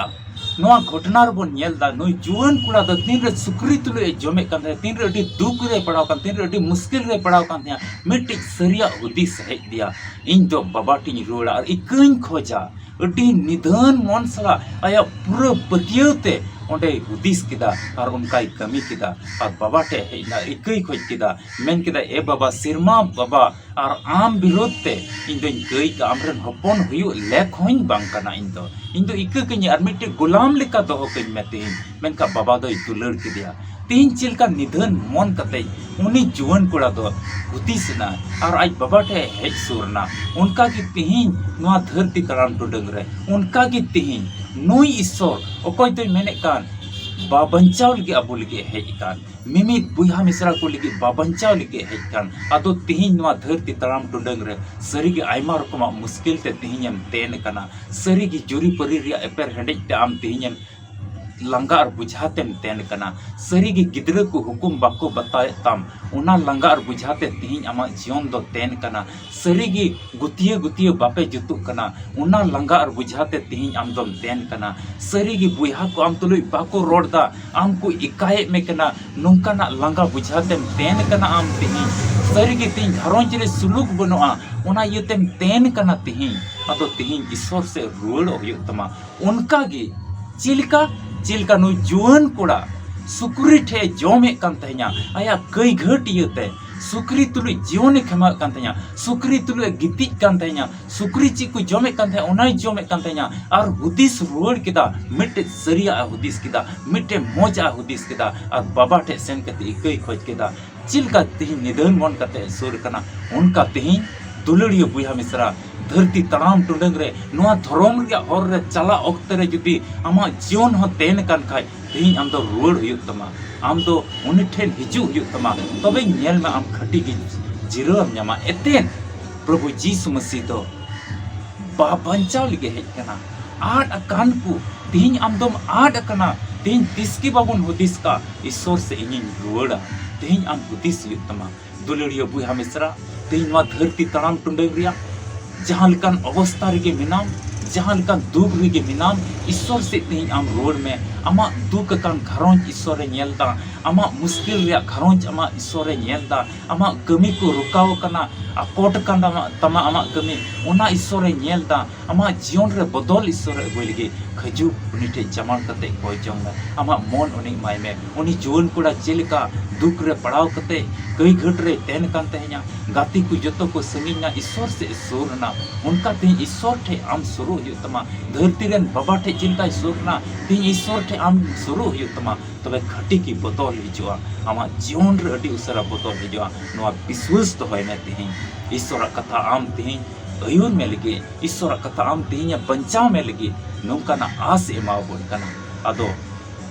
ᱱᱚᱣᱟ ᱜᱷᱚᱴᱚᱱᱟ ᱨᱮᱵᱚᱱ ᱧᱮᱞ ᱫᱟ, ᱱᱩᱭ ᱡᱩᱣᱟᱹᱱ ᱠᱚᱲᱟ ᱫᱚ ᱛᱤᱱᱨᱮ ᱥᱩᱠᱨᱤ ᱛᱩᱞᱩᱡ ᱮ ᱡᱚᱢᱮᱫ ᱠᱟᱱ ᱛᱟᱦᱮᱸ, ᱛᱤᱱᱨᱮ ᱟᱹᱰᱤ ᱫᱩᱠ ᱨᱮᱭ ᱯᱟᱲᱟᱣ ᱠᱟᱱ, ᱛᱤᱱᱨᱮ ᱟᱹᱰᱤ ᱢᱩᱥᱠᱤᱞ ᱨᱮᱭ ᱯᱟᱲᱟᱣ ᱠᱟᱱ ᱛᱟᱦᱮᱸ, ᱢᱤᱫᱴᱤᱡ ᱥᱟᱹᱨᱤᱭᱟᱜ ᱦᱩᱫᱤᱥ ᱦᱮᱡ ᱟᱫᱮᱭᱟ, ᱤᱧ ᱫᱚ ᱵᱟᱵᱟ ᱴᱷᱮᱡ ᱤᱧ ᱨᱩᱣᱟᱹᱲᱟ ᱟᱨ ᱤᱠᱟᱹᱧ ᱠᱷᱚᱡᱟ᱾ ᱟᱹᱰᱤ ᱱᱤᱫᱷᱟᱹᱱ ᱢᱚᱱ ᱥᱟᱞᱟᱜ ᱟᱭᱟᱜ ᱯᱩᱨᱟᱹ ᱯᱟᱹᱛᱭᱟᱹᱣ ᱛᱮ ᱚᱸᱰᱮᱭ ᱦᱩᱫᱤᱥ ᱠᱮᱫᱟ ᱟᱨ ᱚᱱᱠᱟᱭ ᱠᱟᱹᱢᱤ ᱠᱮᱫᱟ᱾ ᱟᱨ ᱵᱟᱵᱟ ᱴᱷᱮᱡ ᱦᱮᱡ ᱮᱱᱟ, ᱤᱠᱟᱹᱭ ᱠᱷᱚᱡ ᱠᱮᱫᱟ, ᱢᱮᱱ ᱠᱮᱫᱟ, ᱮ ᱵᱟᱵᱟ, ᱥᱮᱨᱢᱟ ᱵᱟᱵᱟ ᱟᱨ ᱟᱢ ᱵᱤᱨᱩᱫᱷ ᱛᱮ ᱤᱧ ᱫᱚᱧ ᱠᱟᱹᱭ ᱠᱟᱜᱼᱟ, ᱟᱢᱨᱮᱱ ᱦᱚᱯᱚᱱ ᱦᱩᱭᱩᱜ ᱞᱮᱠ ᱦᱚᱸᱧ ᱵᱟᱝ ᱠᱟᱱᱟ ᱤᱧ ᱫᱚ᱾ ᱤᱧ ᱫᱚ ᱤᱠᱟᱹ ᱠᱟᱹᱧ ᱟᱨ ᱢᱤᱫᱴᱮᱡ ᱜᱩᱞᱟᱢ ᱞᱮᱠᱟ ᱫᱚᱦᱚ ᱠᱟᱹᱧ ᱢᱮ ᱛᱮᱦᱮᱧ᱾ ᱢᱮᱱᱠᱷᱟᱱ ᱵᱟᱵᱟ ᱫᱚᱭ ᱫᱩᱞᱟᱹᱲ ᱠᱮᱫᱮᱭᱟ᱾ ᱛᱮᱦᱮᱧ ᱪᱮᱫ ᱞᱮᱠᱟ ᱱᱤᱫᱷᱟᱹᱱ ᱢᱚᱱ ᱠᱟᱛᱮ ᱩᱱᱤ ᱡᱩᱣᱟᱹᱱ ᱠᱚᱲᱟ ᱫᱚ ᱦᱩᱫᱤᱥ ᱮᱱᱟ ᱟᱨ ᱟᱡ ᱵᱟᱵᱟ ᱴᱷᱮᱡ ᱦᱮᱡ ᱥᱩᱨ ᱮᱱᱟ, ᱚᱱᱠᱟ ᱜᱮ ᱛᱮᱦᱮᱧ ᱱᱚᱣᱟ ᱫᱷᱟᱹᱨᱛᱤ ᱛᱟᱲᱟᱢ ᱴᱩᱰᱟᱹᱝ ᱨᱮ, ᱚᱱᱠᱟ ᱜᱮ ᱛᱮᱦᱮᱧ ᱱᱩᱭ ᱤᱥᱥᱚᱨ, ᱚᱠᱚᱭ ᱫᱚᱭ ᱢᱮᱱᱮᱫ ᱠᱟᱱ, ᱵᱟᱵᱟᱧᱪᱟᱣ ᱞᱟᱹᱜᱤᱫ, ᱟᱵᱚ ᱞᱟᱹᱜᱤᱫ ᱦᱮᱡ ᱟᱠᱟᱱ, ᱢᱤᱢᱤᱫ ᱵᱚᱭᱦᱟ ᱢᱤᱥᱨᱟ ᱠᱚ ᱞᱟᱹᱜᱤᱫ ᱵᱟᱵᱟᱧᱪᱟᱣ ᱞᱟᱹᱜᱤᱫ ᱦᱮᱡ ᱟᱠᱟᱱ᱾ ᱟᱫᱚ ᱛᱤᱦᱤᱧ ᱱᱚᱣᱟ ᱫᱷᱟᱹᱨᱛᱤ ᱛᱟᱲᱟᱢ ᱴᱩᱰᱟᱹᱝ ᱨᱮ ᱥᱟᱹᱨᱤᱜᱮ ᱟᱭᱢᱟ ᱨᱚᱠᱚᱢᱟᱜ ᱢᱩᱥᱠᱤᱞ ᱛᱮ ᱛᱤᱦᱤᱧᱮᱢ ᱛᱮᱱ ᱟᱠᱟᱱᱟ᱾ ᱥᱟᱹᱨᱤᱜᱮ ᱡᱩᱨᱤᱯᱟᱹᱨᱤ ᱨᱮᱭᱟᱜ ᱮᱯᱮᱨ ᱦᱮᱸᱰᱮᱡ ᱛᱮ ᱟᱢ ᱛᱤᱦᱤᱧᱮᱢ ᱞᱟᱸᱜᱟ ᱟᱨ ᱵᱩᱡᱷᱟ ᱛᱮᱢ ᱛᱮᱱ ᱠᱟᱱᱟ᱾ ᱥᱟᱹᱨᱤᱜᱮ ᱜᱤᱫᱽᱨᱟᱹ ᱠᱚ ᱦᱩᱠᱩᱢ ᱵᱟᱠᱚ ᱵᱟᱛᱟᱣᱮᱫ ᱛᱟᱢ, ᱚᱱᱟ ᱞᱟᱸᱜᱟ ᱟᱨ ᱵᱩᱡᱷᱟ ᱛᱮ ᱛᱤᱦᱤᱧ ᱟᱢᱟᱜ ᱡᱤᱭᱚᱱ ᱫᱚ ᱛᱮᱱ ᱠᱟᱱᱟ᱾ ᱥᱟᱹᱨᱤᱜᱮ ᱜᱩᱛᱤᱭᱟᱹ ᱜᱩᱛᱤᱭᱟᱹ ᱵᱟᱯᱮ ᱡᱩᱛᱩᱜ ᱠᱟᱱᱟ, ᱚᱱᱟ ᱞᱟᱸᱜᱟ ᱟᱨ ᱵᱩᱡᱷᱟ ᱛᱮ ᱛᱤᱦᱤᱧ ᱟᱢ ᱫᱚᱢ ᱛᱮᱱ ᱠᱟᱱᱟ᱾ ᱥᱟᱹᱨᱤᱜᱮ ᱵᱚᱭᱦᱟ ᱠᱚ ᱟᱢ ᱛᱩᱞᱩᱡ ᱵᱟᱠᱚ ᱨᱚᱲ ᱫᱟ, ᱟᱢ ᱠᱚ ᱮᱠᱟᱭᱮᱫ ᱢᱮ ᱠᱟᱱᱟ, ᱱᱚᱝᱠᱟᱱᱟᱜ ᱞᱟᱸᱜᱟ ᱵᱩᱡᱷᱟ ᱛᱮᱢ ᱛᱮᱱ ᱠᱟᱱᱟ ᱟᱢ ᱛᱤᱦᱤᱧ᱾ ᱥᱟᱹᱨᱤᱜᱮ ᱛᱤᱦᱤᱧ ᱜᱷᱟᱨᱚᱸᱡᱽ ᱨᱮ ᱥᱩᱞᱩᱠ ᱵᱟᱹᱱᱩᱜᱼᱟ, ᱚᱱᱟ ᱤᱭᱟᱹᱛᱮᱢ ᱛᱮᱱ ᱠᱟᱱᱟ ᱛᱤᱦᱤᱧ᱾ ᱟᱫᱚ ᱛᱤᱦᱤᱧ ᱤᱥᱚᱨ ᱥᱮᱫ ᱨᱩᱣᱟᱹᱲᱚᱜ ᱦᱩᱭᱩᱜ ᱛᱟᱢᱟ᱾ ᱚᱱᱠᱟ ᱜᱮ ᱪᱮᱫ ᱞᱮᱠᱟ, ᱪᱮᱫ ᱞᱮᱠᱟ ᱱᱩᱭ ᱡᱩᱣᱟᱹᱱ ᱠᱚᱲᱟ ᱥᱩᱠᱨᱤ ᱴᱷᱮᱡ ᱮ ᱡᱚᱢᱮᱫ ᱠᱟᱱ ᱛᱟᱦᱮᱸᱧᱟ, ᱟᱭᱟᱜ ᱠᱟᱹᱭ ᱜᱷᱟᱹᱴ ᱤᱭᱟᱹᱛᱮ ᱥᱩᱠᱨᱤ ᱛᱩᱞᱩᱡ ᱡᱤᱭᱚᱱᱮ ᱠᱷᱮᱢᱟᱣᱮᱫ ᱠᱟᱱ ᱛᱟᱦᱮᱸᱧᱟ, ᱥᱩᱠᱨᱤ ᱛᱩᱞᱩᱡ ᱮ ᱜᱤᱛᱤᱡ ᱠᱟᱱ ᱛᱟᱦᱮᱸᱧᱟ, ᱥᱩᱠᱨᱤ ᱪᱮᱫ ᱠᱚ ᱡᱚᱢᱮᱫ ᱠᱟᱱ ᱛᱟᱦᱮᱸᱧᱟ ᱚᱱᱟᱭ ᱡᱚᱢᱮᱫ ᱠᱟᱱ ᱛᱟᱦᱮᱸᱧᱟ᱾ ᱟᱨ ᱦᱩᱫᱤᱥ ᱨᱩᱣᱟᱹᱲ ᱠᱮᱫᱟ, ᱢᱤᱫᱴᱮᱡ ᱥᱟᱹᱨᱤᱭᱟᱜ ᱮ ᱦᱩᱫᱤᱥ ᱠᱮᱫᱟ, ᱢᱤᱫᱴᱮᱡ ᱢᱚᱡᱟᱜ ᱮ ᱦᱩᱫᱤᱥ ᱠᱮᱫᱟ᱾ ᱟᱨ ᱵᱟᱵᱟ ᱴᱷᱮᱡ ᱥᱮᱱ ᱠᱟᱛᱮ ᱤᱠᱟᱹᱭ ᱠᱷᱚᱡ ᱠᱮᱫᱟ᱾ ᱪᱮᱫ ᱞᱮᱠᱟ ᱛᱮᱦᱮᱧ ᱱᱤᱫᱷᱟᱹᱱ ᱢᱚᱱ ᱠᱟᱛᱮ ᱮ ᱥᱩᱨ ᱠᱟᱱᱟ, ᱚᱱᱠᱟ ᱛᱮᱦᱮᱧ ᱫᱩᱞᱟᱹᱲᱤᱭᱟᱹ ᱵᱚᱭᱦᱟ ᱢᱤᱥᱨᱟ, ᱫᱷᱟᱹᱨᱛᱤ ᱛᱟᱲᱟᱢ ᱴᱩᱰᱟᱹᱝ ᱨᱮ ᱱᱚᱣᱟ ᱫᱷᱚᱨᱚᱢ ᱨᱮᱭᱟᱜ ᱦᱚᱨ ᱨᱮ ᱪᱟᱞᱟᱜ ᱚᱠᱛᱮ ᱨᱮ ᱡᱩᱫᱤ ᱟᱢᱟᱜ ᱡᱤᱭᱚᱱ ᱦᱚᱸ ᱛᱮᱱ ᱠᱟᱱ ᱠᱷᱟᱡ, ᱛᱮᱦᱮᱧ ᱟᱢ ᱫᱚ ᱨᱩᱣᱟᱹᱲ ᱦᱩᱭᱩᱜ ᱛᱟᱢᱟ᱾ ᱟᱢ ᱫᱚ ᱩᱱᱤ ᱴᱷᱮᱱ ᱦᱤᱡᱩᱜ ᱦᱩᱭᱩᱜ ᱛᱟᱢᱟ᱾ ᱛᱚᱵᱮ ᱧᱮᱞ ᱢᱮ, ᱟᱢ ᱠᱷᱟᱹᱴᱤ ᱜᱮ ᱡᱤᱨᱟᱹᱣ ᱮᱢ ᱧᱟᱢᱟ᱾ ᱮᱛᱮᱱ ᱯᱨᱚᱵᱷᱩ ᱡᱤᱥᱩ ᱢᱟᱹᱥᱤ ᱫᱚ ᱵᱟ-, ᱵᱟᱧᱪᱟᱣ ᱞᱟᱹᱜᱤᱫ ᱦᱮᱡ ᱠᱟᱱᱟ᱾ ᱟᱫ ᱟᱠᱟᱱ ᱠᱚ, ᱛᱮᱦᱮᱧ ᱟᱢ ᱫᱚᱢ ᱟᱫ ᱟᱠᱟᱱᱟ᱾ ᱛᱮᱦᱮᱧ ᱛᱤᱥ ᱜᱮ ᱵᱟᱵᱚᱱ ᱦᱩᱫᱤᱥ ᱠᱟᱜ, ᱤᱥᱚᱨ ᱥᱮᱫ ᱤᱧᱤᱧ ᱨᱩᱣᱟᱹᱲᱟ᱾ ᱛᱮᱦᱮᱧ ᱟᱢ ᱦᱩᱫᱤᱥ ᱦᱩᱭᱩᱜ ᱛᱟᱢᱟ᱾ ᱫᱩᱞᱟᱹᱲᱤᱭᱟᱹ ᱵᱚᱭᱦᱟ ᱢᱤᱥᱨᱟ, ᱛᱮᱦᱮᱧ ᱱᱚᱣᱟ ᱫᱷᱟᱹᱨᱛᱤ ᱛᱟᱲᱟᱢ ᱴᱩᱰᱟᱹᱝ ᱨᱮᱭᱟᱜ ᱡᱟᱦᱟᱸ ᱞᱮᱠᱟᱱ ᱚᱵᱚᱥᱛᱟ ᱨᱮᱜᱮ ᱢᱮᱱᱟᱢ, ᱡᱟᱦᱟᱸ ᱞᱮᱠᱟᱱ ᱫᱩᱠ ᱨᱮᱜᱮ ᱢᱮᱱᱟᱢ, ᱤᱥᱚᱨ ᱥᱮᱫ ᱛᱮᱦᱮᱧ ᱟᱢ ᱨᱩᱣᱟᱹᱲ ᱢᱮ᱾ ᱟᱢᱟᱜ ᱫᱩᱠ ᱟᱠᱟᱱ ᱜᱷᱟᱨᱚᱸᱡᱽ ᱤᱥᱚᱨᱮ ᱧᱮᱞ ᱫᱟ, ᱟᱢᱟᱜ ᱢᱩᱥᱠᱤᱞ ᱨᱮᱭᱟᱜ ᱜᱷᱟᱨᱚᱸᱡᱽ ᱟᱢᱟᱜ ᱤᱥᱚᱨᱮ ᱧᱮᱞ ᱫᱟ, ᱟᱢᱟᱜ ᱠᱟᱹᱢᱤ ᱠᱚ ᱨᱩᱠᱟᱣ ᱟᱠᱟᱱᱟ, ᱟᱠᱚᱴ ᱟᱠᱟᱱ ᱛᱟᱢᱟ, ᱛᱟᱢᱟ ᱟᱢᱟᱜ ᱠᱟᱹᱢᱤ, ᱚᱱᱟ ᱤᱥᱚᱨᱮ ᱧᱮᱞ ᱫᱟ᱾ ᱟᱢᱟᱜ ᱡᱤᱭᱚᱱ ᱨᱮ ᱵᱚᱫᱚᱞ ᱤᱥᱚᱨᱮ ᱟᱹᱜᱩᱭ ᱞᱟᱹᱜᱤᱫ ᱦᱤᱡᱩᱜ, ᱩᱱᱤ ᱴᱷᱮᱱ ᱡᱟᱢᱟᱲ ᱠᱟᱛᱮ ᱠᱚᱭ ᱡᱚᱝ ᱢᱮ᱾ ᱟᱢᱟᱜ ᱢᱚᱱ ᱩᱱᱤ ᱮᱢᱟᱭ ᱢᱮ᱾ ᱩᱱᱤ ᱡᱩᱣᱟᱹᱱ ᱠᱚᱲᱟ ᱪᱮᱫ ᱞᱮᱠᱟ ᱫᱩᱠ ᱨᱮ ᱯᱟᱲᱟᱣ ᱠᱟᱛᱮ ᱠᱟᱹᱭ ᱜᱷᱟᱹᱴ ᱨᱮᱭ ᱛᱟᱦᱮᱱ ᱠᱟᱱ ᱛᱟᱦᱮᱸᱱᱟ, ᱜᱟᱛᱮ ᱠᱚ ᱡᱚᱛᱚ ᱠᱚ ᱥᱟᱺᱜᱤᱧ ᱱᱟ, ᱤᱥᱚᱨ ᱥᱮᱫ ᱮ ᱥᱩᱨ ᱮᱱᱟ, ᱚᱱᱠᱟ ᱛᱮᱦᱮᱧ ᱤᱥᱚᱨ ᱴᱷᱮᱡ ᱟᱢ ᱥᱩᱨᱩᱜ ᱦᱩᱭᱩᱜ ᱛᱟᱢᱟ᱾ ᱫᱷᱟᱹᱨᱛᱤ ᱨᱮᱱ ᱵᱟᱵᱟ ᱴᱷᱮᱡ ᱪᱮᱫ ᱞᱮᱠᱟᱭ ᱥᱩᱨ ᱮᱱᱟ, ᱛᱮᱦᱮᱧ ᱤᱥᱚᱨ ᱴᱷᱮᱡ ᱟᱢ ᱥᱩᱨᱩᱜ ᱦᱩᱭᱩᱜ ᱛᱟᱢᱟ᱾ ᱛᱚᱵᱮ ᱠᱷᱟᱹᱴᱤ ᱜᱮ ᱵᱚᱫᱚᱞ ᱦᱤᱡᱩᱜᱼᱟ, ᱟᱢᱟᱜ ᱡᱤᱭᱚᱱ ᱨᱮ ᱟᱹᱰᱤ ᱩᱥᱟᱹᱨᱟ ᱵᱚᱫᱚᱞ ᱦᱤᱡᱩᱜᱼᱟ᱾ ᱱᱚᱣᱟ ᱵᱤᱥᱣᱟᱹᱥ ᱫᱚᱦᱚᱭ ᱢᱮ᱾ ᱛᱮᱦᱮᱧ ᱤᱥᱚᱨᱟᱜ ᱠᱟᱛᱷᱟ ᱟᱢ ᱛᱮᱦᱮᱧ ᱟᱹᱭᱩᱨ ᱢᱮ ᱞᱟᱹᱜᱤᱫ, ᱤᱥᱚᱨᱟᱜ ᱠᱟᱛᱷᱟ ᱟᱢ ᱛᱮᱦᱮᱧ ᱮ ᱵᱟᱧᱪᱟᱣ ᱢᱮ ᱞᱟᱹᱜᱤᱫ ᱱᱚᱝᱠᱟᱱᱟᱜ ᱟᱥ ᱮ ᱮᱢᱟᱣᱟᱵᱚᱱ ᱠᱟᱱᱟ᱾ ᱟᱫᱚ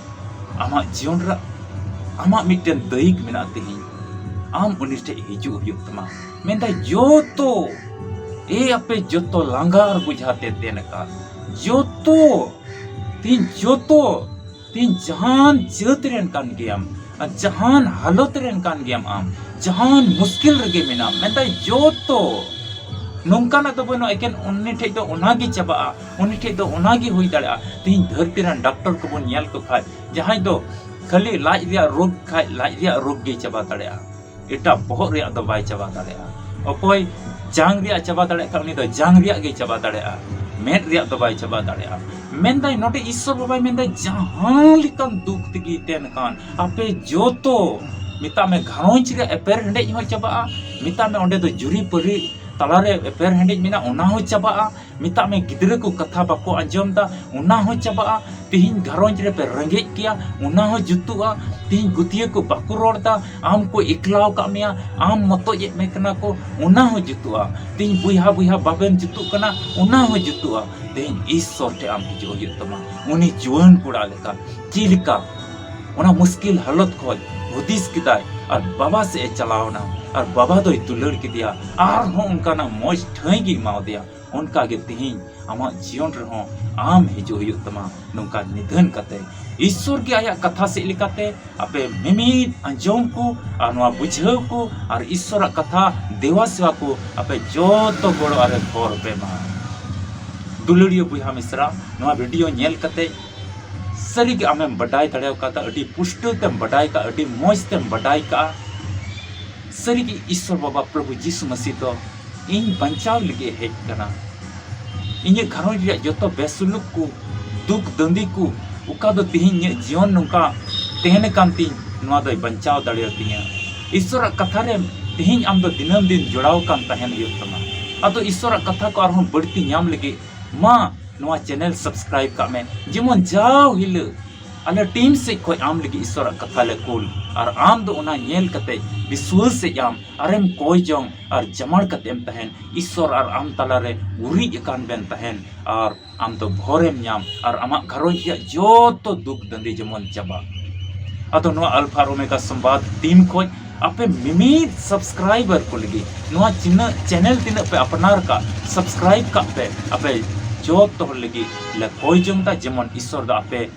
ᱟᱢᱟᱜ ᱡᱤᱭᱚᱱ ᱨᱮ ᱟᱢᱟᱜ ᱢᱤᱫᱴᱮᱱ ᱫᱟᱹᱭᱤᱠ ᱢᱮᱱᱟᱜ ᱛᱤᱧ, ᱟᱢ ᱩᱱᱤ ᱴᱷᱮᱡ ᱦᱤᱡᱩᱜ ᱦᱩᱭᱩᱜ ᱛᱟᱢᱟ᱾ ᱢᱮᱱᱫᱟᱭ, ᱡᱚᱛᱚ, ᱮ ᱟᱯᱮ ᱡᱚᱛᱚ ᱞᱟᱸᱜᱟ ᱟᱨ ᱵᱩᱡᱷᱟ ᱛᱮ ᱛᱮᱱ ᱟᱠᱟᱫ, ᱡᱚᱛᱚ, ᱛᱤᱧ ᱡᱚᱛᱚ, ᱛᱤᱧ ᱡᱟᱦᱟᱱ ᱡᱟᱹᱛ ᱨᱮᱱ ᱠᱟᱱ ᱜᱮᱭᱟᱢ, ᱟᱨ ᱡᱟᱦᱟᱱ ᱦᱟᱞᱚᱛ ᱨᱮᱱ ᱠᱟᱱ ᱜᱮᱭᱟᱢ ᱟᱢ, ᱡᱟᱦᱟᱱ ᱢᱩᱥᱠᱤᱞ ᱨᱮᱜᱮ ᱢᱮᱱᱟᱢ, ᱢᱮᱱᱫᱟᱭ ᱡᱚᱛᱚ᱾ ᱱᱚᱝᱠᱟᱱᱟᱜ ᱫᱚ ᱵᱟᱹᱱᱩᱜᱼᱟ, ᱮᱠᱮᱱ ᱩᱱᱤ ᱴᱷᱮᱡ ᱫᱚ ᱚᱱᱟᱜᱮ ᱪᱟᱵᱟᱜᱼᱟ, ᱩᱱᱤ ᱴᱷᱮᱡ ᱫᱚ ᱚᱱᱟᱜᱮ ᱦᱩᱭ ᱫᱟᱲᱮᱭᱟᱜᱼᱟ᱾ ᱛᱤᱦᱤᱧ ᱫᱷᱟᱹᱨᱛᱤ ᱨᱮᱱ ᱰᱟᱠᱛᱚᱨ ᱠᱚᱵᱚᱱ ᱧᱮᱞ ᱠᱚ ᱠᱷᱟᱡ, ᱡᱟᱦᱟᱸᱭ ᱫᱚ ᱠᱷᱟᱹᱞᱤ ᱞᱟᱡ ᱨᱮᱭᱟᱜ ᱨᱳᱜᱽ ᱠᱷᱟᱡ ᱞᱟᱡ ᱨᱮᱭᱟᱜ ᱨᱳᱜᱽ ᱜᱮᱭ ᱪᱟᱵᱟ ᱫᱟᱲᱮᱭᱟᱜᱼᱟ, ᱮᱴᱟᱜ ᱵᱚᱦᱚᱜ ᱨᱮᱭᱟᱜ ᱫᱚ ᱵᱟᱭ ᱪᱟᱵᱟ ᱫᱟᱲᱮᱭᱟᱜᱼᱟ᱾ ᱚᱠᱚᱭ ᱡᱟᱝ ᱨᱮᱭᱟᱜ ᱪᱟᱵᱟ ᱫᱟᱲᱮᱭᱟᱜ ᱠᱷᱟᱡ ᱩᱱᱤ ᱫᱚ ᱡᱟᱝ ᱨᱮᱭᱟᱜ ᱜᱮᱭ ᱪᱟᱵᱟ ᱫᱟᱲᱮᱭᱟᱜᱼᱟ, ᱢᱮᱫ ᱨᱮᱭᱟᱜ ᱫᱚ ᱵᱟᱭ ᱪᱟᱵᱟ ᱫᱟᱲᱮᱭᱟᱜᱼᱟ᱾ ᱢᱮᱱᱫᱟᱭ ᱱᱚᱰᱮ ᱤᱥᱥᱚᱨ ᱵᱟᱵᱟᱭ ᱢᱮᱱᱫᱟ, ᱡᱟᱦᱟᱸ ᱞᱮᱠᱟᱱ ᱫᱩᱠ ᱛᱮᱜᱮ ᱛᱮᱱ ᱠᱟᱱ ᱟᱯᱮ ᱡᱚᱛᱚ, ᱢᱮᱛᱟᱜ ᱢᱮ ᱜᱷᱟᱨᱚᱸᱡᱽ ᱨᱮᱭᱟᱜ ᱮᱯᱮᱨ ᱦᱮᱸᱰᱮᱡ ᱦᱚᱸ ᱪᱟᱵᱟᱜᱼᱟ, ᱢᱮᱛᱟᱜ ᱢᱮ ᱚᱸᱰᱮ ᱫᱚ ᱡᱩᱨᱤ ᱯᱟᱹᱨᱤ ᱛᱟᱞᱟᱨᱮ ᱮᱯᱮᱨ ᱦᱮᱸᱰᱮᱡ ᱢᱮᱱᱟᱜᱼᱟ, ᱚᱱᱟ ᱦᱚᱸ ᱪᱟᱵᱟᱜᱼᱟ᱾ ᱢᱮᱛᱟᱜ ᱢᱮ ᱜᱤᱫᱽᱨᱟᱹ ᱠᱚ ᱠᱟᱛᱷᱟ ᱵᱟᱠᱚ ᱟᱸᱡᱚᱢ ᱫᱟ, ᱚᱱᱟ ᱦᱚᱸ ᱪᱟᱵᱟᱜᱼᱟ᱾ ᱛᱤᱦᱤᱧ ᱜᱷᱟᱨᱚᱸᱡᱽ ᱨᱮᱯᱮ ᱨᱮᱸᱜᱮᱡ ᱜᱮᱭᱟ, ᱚᱱᱟ ᱦᱚᱸ ᱡᱩᱛᱩᱜᱼᱟ᱾ ᱛᱤᱦᱤᱧ ᱜᱩᱛᱤᱭᱟᱹ ᱠᱚ ᱵᱟᱠᱚ ᱨᱚᱲ ᱫᱟ, ᱟᱢ ᱠᱚ ᱮᱠᱞᱟᱣ ᱠᱟᱜ ᱢᱮᱭᱟ, ᱟᱢ ᱢᱚᱛᱚᱡ ᱮᱫ ᱢᱮ ᱠᱟᱱᱟ ᱠᱚ, ᱚᱱᱟ ᱦᱚᱸ ᱡᱩᱛᱩᱜᱼᱟ᱾ ᱛᱤᱦᱤᱧ ᱵᱚᱭᱦᱟ ᱵᱚᱭᱦᱟ ᱵᱟᱵᱮᱱ ᱡᱩᱛᱩᱜ ᱠᱟᱱᱟ, ᱚᱱᱟ ᱦᱚᱸ ᱡᱩᱛᱩᱜᱼᱟ᱾ ᱛᱤᱦᱤᱧ ᱤᱥᱥᱚᱨ ᱴᱷᱮᱡ ᱟᱢ ᱦᱤᱡᱩᱜ ᱦᱩᱭᱩᱜ ᱛᱟᱢᱟ᱾ ᱩᱱᱤ ᱡᱩᱣᱟᱹᱱ ᱠᱚᱲᱟ ᱞᱮᱠᱟ ᱪᱮᱫ ᱞᱮᱠᱟ ᱚᱱᱟ ᱢᱩᱥᱠᱤᱞ ᱦᱟᱞᱚᱛ ᱠᱷᱚᱡ ᱦᱩᱫᱤᱥ ᱠᱮᱫᱟᱭ ᱟᱨ ᱵᱟᱵᱟ ᱥᱮᱫ ᱮ ᱪᱟᱞᱟᱣ ᱮᱱᱟ, ᱟᱨ ᱵᱟᱵᱟ ᱫᱚᱭ ᱫᱩᱞᱟᱹᱲ ᱠᱮᱫᱮᱭᱟ, ᱟᱨᱦᱚᱸ ᱚᱱᱠᱟᱱᱟᱜ ᱢᱚᱡᱽ ᱴᱷᱟᱹᱭ ᱜᱮ ᱮᱢᱟᱣᱟᱫᱮᱭᱟ᱾ ᱚᱱᱠᱟ ᱜᱮ ᱛᱤᱦᱤᱧ ᱟᱢᱟᱜ ᱡᱤᱭᱚᱱ ᱨᱮᱦᱚᱸ ᱟᱢ ᱦᱤᱡᱩᱜ ᱦᱩᱭᱩᱜ ᱛᱟᱢᱟ᱾ ᱱᱚᱝᱠᱟ ᱱᱤᱫᱷᱟᱹᱱ ᱠᱟᱛᱮ ᱤᱥᱥᱚᱨ ᱜᱮ ᱟᱭᱟᱜ ᱠᱟᱛᱷᱟ ᱥᱮᱫ ᱞᱮᱠᱟᱛᱮ ᱟᱯᱮ ᱢᱤᱢᱤᱫ ᱟᱸᱡᱚᱢ ᱠᱚ ᱟᱨ ᱱᱚᱣᱟ ᱵᱩᱡᱷᱟᱹᱣ ᱠᱚ ᱟᱨ ᱤᱥᱥᱚᱨᱟᱜ ᱠᱟᱛᱷᱟ ᱫᱮᱣᱟ ᱥᱮᱣᱟ ᱠᱚ ᱟᱯᱮ ᱡᱚᱛᱚ ᱜᱚᱲᱚ ᱟᱨᱮ ᱦᱚᱨ ᱯᱮ ᱢᱟ᱾ ᱫᱩᱞᱟᱹᱲᱤᱭᱟᱹ ᱵᱚᱭᱦᱟ ᱢᱤᱥᱨᱟ, ᱱᱚᱣᱟ ᱵᱷᱤᱰᱤᱭᱳ ᱧᱮᱞ ᱠᱟᱛᱮ ᱥᱟᱹᱨᱤᱜᱮ ᱟᱢᱮᱢ ᱵᱟᱰᱟᱭ ᱫᱟᱲᱮ ᱟᱠᱟᱫᱟ, ᱟᱹᱰᱤ ᱯᱩᱥᱴᱟᱹᱣ ᱛᱮᱢ ᱵᱟᱰᱟᱭ ᱠᱟᱜᱼᱟ, ᱟᱹᱰᱤ ᱢᱚᱡᱽ ᱛᱮᱢ ᱵᱟᱰᱟᱭ ᱠᱟᱜᱼᱟ᱾ ᱥᱟᱹᱨᱤᱜᱮ ᱤᱥᱥᱚᱨ ᱵᱟᱵᱟ ᱯᱨᱚᱵᱷᱩ ᱡᱤᱥᱩ ᱢᱟᱹᱥᱤ ᱫᱚ ᱤᱧ ᱵᱟᱧᱪᱟᱣ ᱞᱟᱹᱜᱤᱫ ᱮ ᱦᱮᱡ ᱠᱟᱱᱟ᱾ ᱤᱧᱟᱹᱜ ᱜᱷᱟᱨᱚᱸᱡᱽ ᱨᱮᱭᱟᱜ ᱡᱚᱛᱚ ᱵᱮᱥᱩᱞᱩᱠ ᱠᱚ, ᱫᱩᱠ ᱫᱟᱹᱱᱫᱤ ᱠᱚ, ᱚᱠᱟ ᱫᱚ ᱛᱮᱦᱮᱧ ᱤᱧᱟᱹᱜ ᱡᱤᱭᱚᱱ ᱱᱚᱝᱠᱟ ᱛᱟᱦᱮᱱ ᱠᱟᱱ ᱛᱤᱧ, ᱱᱚᱣᱟ ᱫᱚᱭ ᱵᱟᱧᱪᱟᱣ ᱫᱟᱲᱮᱭᱟᱛᱤᱧᱟ᱾ ᱤᱥᱥᱚᱨᱟᱜ ᱠᱟᱛᱷᱟ ᱨᱮ ᱛᱮᱦᱮᱧ ᱟᱢ ᱫᱚ ᱫᱤᱱᱟᱹᱢ ᱫᱤᱱ ᱡᱚᱲᱟᱣ ᱠᱟᱱ ᱛᱟᱦᱮᱱ ᱦᱩᱭᱩᱜ ᱛᱟᱢᱟ᱾ ᱟᱫᱚ ᱤᱥᱥᱚᱨᱟᱜ ᱠᱟᱛᱷᱟ ᱠᱚ ᱟᱨᱦᱚᱸ ᱵᱟᱹᱲᱛᱤ ᱧᱟᱢ ᱞᱟᱹᱜᱤᱫ ᱢᱟ ᱱᱚᱣᱟ ᱪᱮᱱᱮᱞ ᱥᱟᱵᱥᱠᱨᱟᱭᱤᱵ ᱠᱟᱜ ᱢᱮ, ᱡᱮᱢᱚᱱ ᱡᱟᱣ ᱦᱤᱞᱳᱜ ᱟᱞᱮ ᱴᱤᱢ ᱥᱮᱫ ᱠᱷᱚᱱ ᱟᱢ ᱞᱟᱹᱜᱤᱫ ᱤᱥᱚᱨᱟᱜ ᱠᱟᱛᱷᱟ ᱞᱮ ᱠᱩᱞ, ᱟᱨ ᱟᱢ ᱫᱚ ᱚᱱᱟ ᱧᱮᱞ ᱠᱟᱛᱮ ᱵᱤᱥᱣᱟᱹᱥ ᱮᱫ ᱟᱢ ᱟᱨᱮᱢ ᱠᱚᱭ ᱡᱚᱝ ᱟᱨ ᱡᱟᱢᱟᱲ ᱠᱟᱛᱮ ᱮᱢ ᱛᱟᱦᱮᱱ᱾ ᱤᱥᱚᱨ ᱟᱨ ᱟᱢ ᱛᱟᱞᱟᱨᱮ ᱩᱨᱤᱡ ᱟᱠᱟᱱ ᱵᱮᱱ ᱛᱟᱦᱮᱱ, ᱟᱨ ᱟᱢ ᱫᱚ ᱵᱷᱚᱨᱮᱢ ᱧᱟᱢ ᱟᱨ ᱟᱢᱟᱜ ᱜᱷᱟᱨᱚᱸᱡᱽ ᱨᱮᱭᱟᱜ ᱡᱚᱛᱚ ᱫᱩᱠ ᱫᱟᱹᱱᱫᱤ ᱡᱮᱢᱚᱱ ᱪᱟᱵᱟᱜ᱾ ᱟᱫᱚ ᱱᱚᱣᱟ ᱟᱞᱯᱷᱟ ᱟᱨ ᱳᱢᱮᱜᱟ ᱥᱚᱢᱵᱟᱫ ᱴᱤᱢ ᱠᱷᱚᱱ ᱟᱯᱮ ᱢᱤᱢᱤᱫ ᱥᱟᱵᱥᱠᱨᱟᱭᱵᱟᱨ ᱠᱚ ᱞᱟᱹᱜᱤᱫ ᱱᱚᱣᱟ ᱪᱤᱱᱟᱹᱜ ᱪᱮᱱᱮᱞ ᱛᱤᱱᱟᱹᱜ ᱯᱮ ᱟᱯᱱᱟᱨ ᱠᱟᱜ, ᱥᱟᱵᱥᱠᱨᱟᱭᱤᱵ ᱠᱟᱜ ᱯᱮ᱾ ᱟᱯᱮ ᱡᱚᱛᱚ ᱦᱚᱲ ᱞᱟᱹᱜᱤᱫ ᱞᱮ ᱠᱚᱭ ᱡᱚᱝ ᱫᱟ, ᱡᱮᱢᱚᱱ ᱤᱥᱚᱨ ᱫᱚ ᱟᱯᱮ,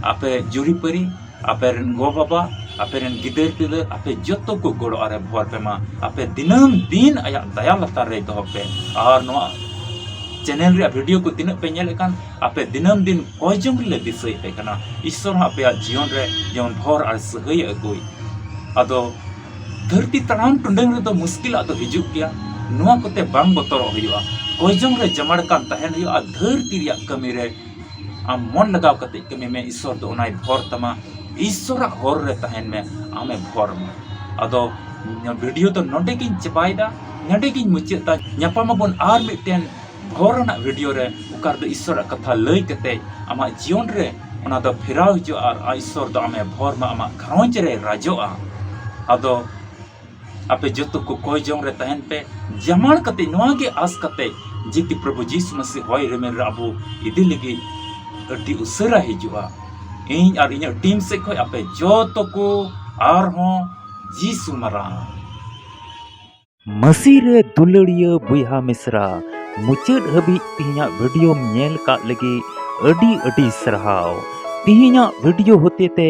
ᱟᱯᱮ ᱡᱩᱨᱤᱯᱟᱹᱨᱤ, ᱟᱯᱮ ᱨᱮᱱ ᱜᱚ ᱵᱟᱵᱟ, ᱟᱯᱮ ᱨᱮᱱ ᱜᱤᱫᱟᱹᱨ ᱯᱤᱫᱟᱹᱨ, ᱟᱯᱮ ᱡᱚᱛᱚ ᱠᱚ ᱜᱚᱲᱚ ᱟᱨᱮ ᱵᱷᱚᱨ ᱯᱮ ᱢᱟ᱾ ᱟᱯᱮ ᱫᱤᱱᱟᱹᱢ ᱫᱤᱱ ᱟᱭᱟᱜ ᱫᱟᱭᱟ ᱞᱟᱛᱟᱨ ᱨᱮ ᱫᱚᱦᱚ ᱯᱮ᱾ ᱟᱨ ᱱᱚᱣᱟ ᱪᱮᱱᱮᱞ ᱨᱮᱭᱟᱜ ᱵᱷᱤᱰᱤᱭᱳ ᱠᱚ ᱛᱤᱱᱟᱹᱜ ᱯᱮ ᱧᱮᱞᱮᱫ ᱠᱟᱱ, ᱟᱯᱮ ᱫᱤᱱᱟᱹᱢ ᱫᱤᱱ ᱠᱚᱭ ᱡᱚᱝ ᱨᱮᱞᱮ ᱫᱤᱥᱟᱹᱭᱮᱫ ᱯᱮ ᱠᱟᱱᱟ᱾ ᱤᱥᱚᱨ ᱦᱚᱸ ᱟᱯᱮᱭᱟᱜ ᱡᱤᱭᱚᱱ ᱨᱮ ᱡᱮᱢᱚᱱ ᱵᱷᱚᱨ ᱟᱨ ᱥᱟᱹᱦᱟᱹᱭ ᱮ ᱟᱹᱜᱩᱭ᱾ ᱟᱫᱚ ᱫᱷᱟᱹᱨᱛᱤ ᱛᱟᱲᱟᱢ ᱴᱩᱰᱟᱹᱝ ᱨᱮᱫᱚ ᱢᱩᱥᱠᱤᱞᱟᱜ ᱫᱚ ᱦᱤᱡᱩᱜ ᱜᱮᱭᱟ᱾ ᱱᱚᱣᱟ ᱠᱚᱛᱮ ᱵᱟᱝ ᱵᱚᱛᱚᱨᱚᱜ ᱦᱩᱭᱩᱜᱼᱟ᱾ ᱠᱚᱭ ᱡᱚᱝ ᱨᱮ ᱡᱟᱢᱟᱲ ᱠᱟᱱ ᱛᱟᱦᱮᱱ ᱦᱩᱭᱩᱜᱼᱟ᱾ ᱫᱷᱟᱹᱨᱛᱤ ᱨᱮᱭᱟᱜ ᱠᱟᱹᱢᱤ ᱨᱮ ᱟᱢ ᱢᱚᱱ ᱞᱟᱜᱟᱣ ᱠᱟᱛᱮ ᱠᱟᱹᱢᱤ ᱢᱮ, ᱤᱥᱚᱨ ᱫᱚ ᱚᱱᱟᱭ ᱵᱷᱚᱨ ᱛᱟᱢᱟ᱾ ᱤᱥᱚᱨᱟᱜ ᱦᱚᱨ ᱨᱮ ᱛᱟᱦᱮᱱ ᱢᱮ, ᱟᱢᱮ ᱵᱷᱚᱨ ᱢᱟ᱾ ᱟᱫᱚ ᱵᱷᱤᱰᱤᱭᱳ ᱫᱚ ᱱᱚᱰᱮ ᱜᱤᱧ ᱪᱟᱵᱟᱭᱮᱫᱟ, ᱱᱚᱰᱮ ᱜᱤᱧ ᱢᱩᱪᱟᱹᱫ ᱫᱟ᱾ ᱧᱟᱯᱟᱢ ᱟᱵᱚᱱ ᱟᱨ ᱢᱤᱫᱴᱮᱱ ᱵᱷᱚᱨ ᱨᱮᱱᱟᱜ ᱵᱷᱤᱰᱤᱭᱳ ᱨᱮ, ᱚᱠᱟ ᱨᱮᱫᱚ ᱤᱥᱚᱨᱟᱜ ᱠᱟᱛᱷᱟ ᱞᱟᱹᱭ ᱠᱟᱛᱮ ᱟᱢᱟᱜ ᱡᱤᱭᱚᱱ ᱨᱮ ᱚᱱᱟ ᱫᱚ ᱯᱷᱮᱨᱟᱣ ᱦᱤᱡᱩᱜᱼᱟ, ᱟᱨ ᱤᱥᱚᱨ ᱫᱚ ᱟᱢᱮ ᱵᱷᱚᱨ ᱢᱟ, ᱟᱢᱟᱜ ᱜᱷᱟᱨᱚᱸᱡᱽ ᱨᱮ ᱨᱟᱡᱚᱜᱼᱟ᱾ ᱟᱫᱚ ᱟᱯᱮ ᱡᱚᱛᱚ ᱠᱚ ᱠᱚᱭ ᱡᱚᱝ ᱨᱮ ᱛᱟᱦᱮᱱ ᱯᱮ, ᱡᱟᱢᱟᱲ ᱠᱟᱛᱮ, ᱱᱚᱣᱟ ᱜᱮ ᱟᱥ ᱠᱟᱛᱮ ᱡᱮ ᱠᱤ ᱯᱨᱚᱵᱷᱩ ᱡᱤᱥᱩ ᱢᱟᱥᱤ ᱦᱚᱭ ᱨᱤᱢᱤᱞ ᱨᱮ ᱟᱵᱚ ᱤᱫᱤ ᱞᱟᱹᱜᱤᱫ ᱟᱹᱰᱤ ᱩᱥᱟᱹᱨᱟ ᱦᱤᱡᱩᱜᱼᱟ᱾ ᱤᱧ ᱟᱨ ᱤᱧᱟᱹᱜ ᱴᱤᱢ ᱥᱮᱫ ᱠᱷᱚᱱ ᱟᱯᱮ ᱡᱚᱛᱚ ᱠᱚ ᱟᱨᱦᱚᱸ ᱡᱤᱥᱩ ᱢᱟᱨᱟᱝ᱾ ᱢᱟᱹᱥᱤ ᱨᱮ ᱫᱩᱞᱟᱹᱲᱤᱭᱟᱹ ᱵᱚᱭᱦᱟ ᱢᱤᱥᱨᱟ, ᱢᱩᱪᱟᱹᱫ ᱦᱟᱹᱵᱤᱡ ᱛᱤᱦᱤᱧᱟᱜ ᱵᱷᱤᱰᱤᱭᱳᱢ ᱧᱮᱞ ᱠᱟᱜ ᱞᱟᱹᱜᱤᱫ ᱟᱹᱰᱤ ᱟᱹᱰᱤ ᱥᱟᱨᱦᱟᱣ᱾ ᱛᱤᱦᱤᱧᱟᱜ ᱵᱷᱤᱰᱤᱭᱳ ᱦᱚᱛᱮᱛᱮ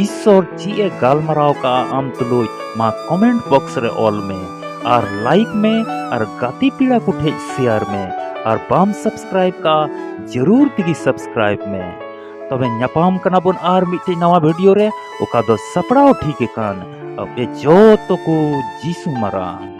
ᱤᱥᱥᱚᱨ ᱪᱮᱫ ᱮ ᱜᱟᱞᱢᱟᱨᱟᱣ ᱠᱟᱜᱼᱟ ᱟᱢ ᱛᱩᱞᱩᱡ, ᱢᱟ ᱠᱚᱢᱮᱱᱴ ᱵᱚᱠᱥ ᱨᱮ ᱚᱞ ᱢᱮ, ᱟᱨ ᱞᱟᱭᱤᱠ ᱢᱮ, ᱟᱨ ᱜᱟᱛᱮ ᱯᱮᱲᱟ ᱠᱚ ᱴᱷᱮᱡ ᱥᱮᱭᱟᱨ ᱢᱮ, ᱟᱨ ᱵᱟᱢ ᱥᱟᱵᱥᱠᱨᱟᱭᱤᱵ ᱠᱟᱜᱼᱟ, ᱡᱟᱹᱨᱩᱲ ᱛᱮᱜᱮ ᱥᱟᱵᱥᱠᱨᱟᱭᱤᱵ ᱢᱮ᱾ ᱛᱚᱵᱮ ᱧᱟᱯᱟᱢ ᱠᱟᱱᱟ ᱵᱚᱱ ᱟᱨ ᱢᱤᱫᱴᱮᱡ ᱱᱟᱣᱟ ᱵᱷᱤᱰᱤᱭᱳ ᱨᱮ, ᱚᱠᱟ ᱫᱚ ᱥᱟᱯᱲᱟᱣ ᱴᱷᱤᱠ ᱟᱠᱟᱱ ᱟᱯᱮ ᱡᱚᱛᱚ ᱠᱚ ᱡᱤᱥᱩ ᱢᱟᱨᱟᱝ᱾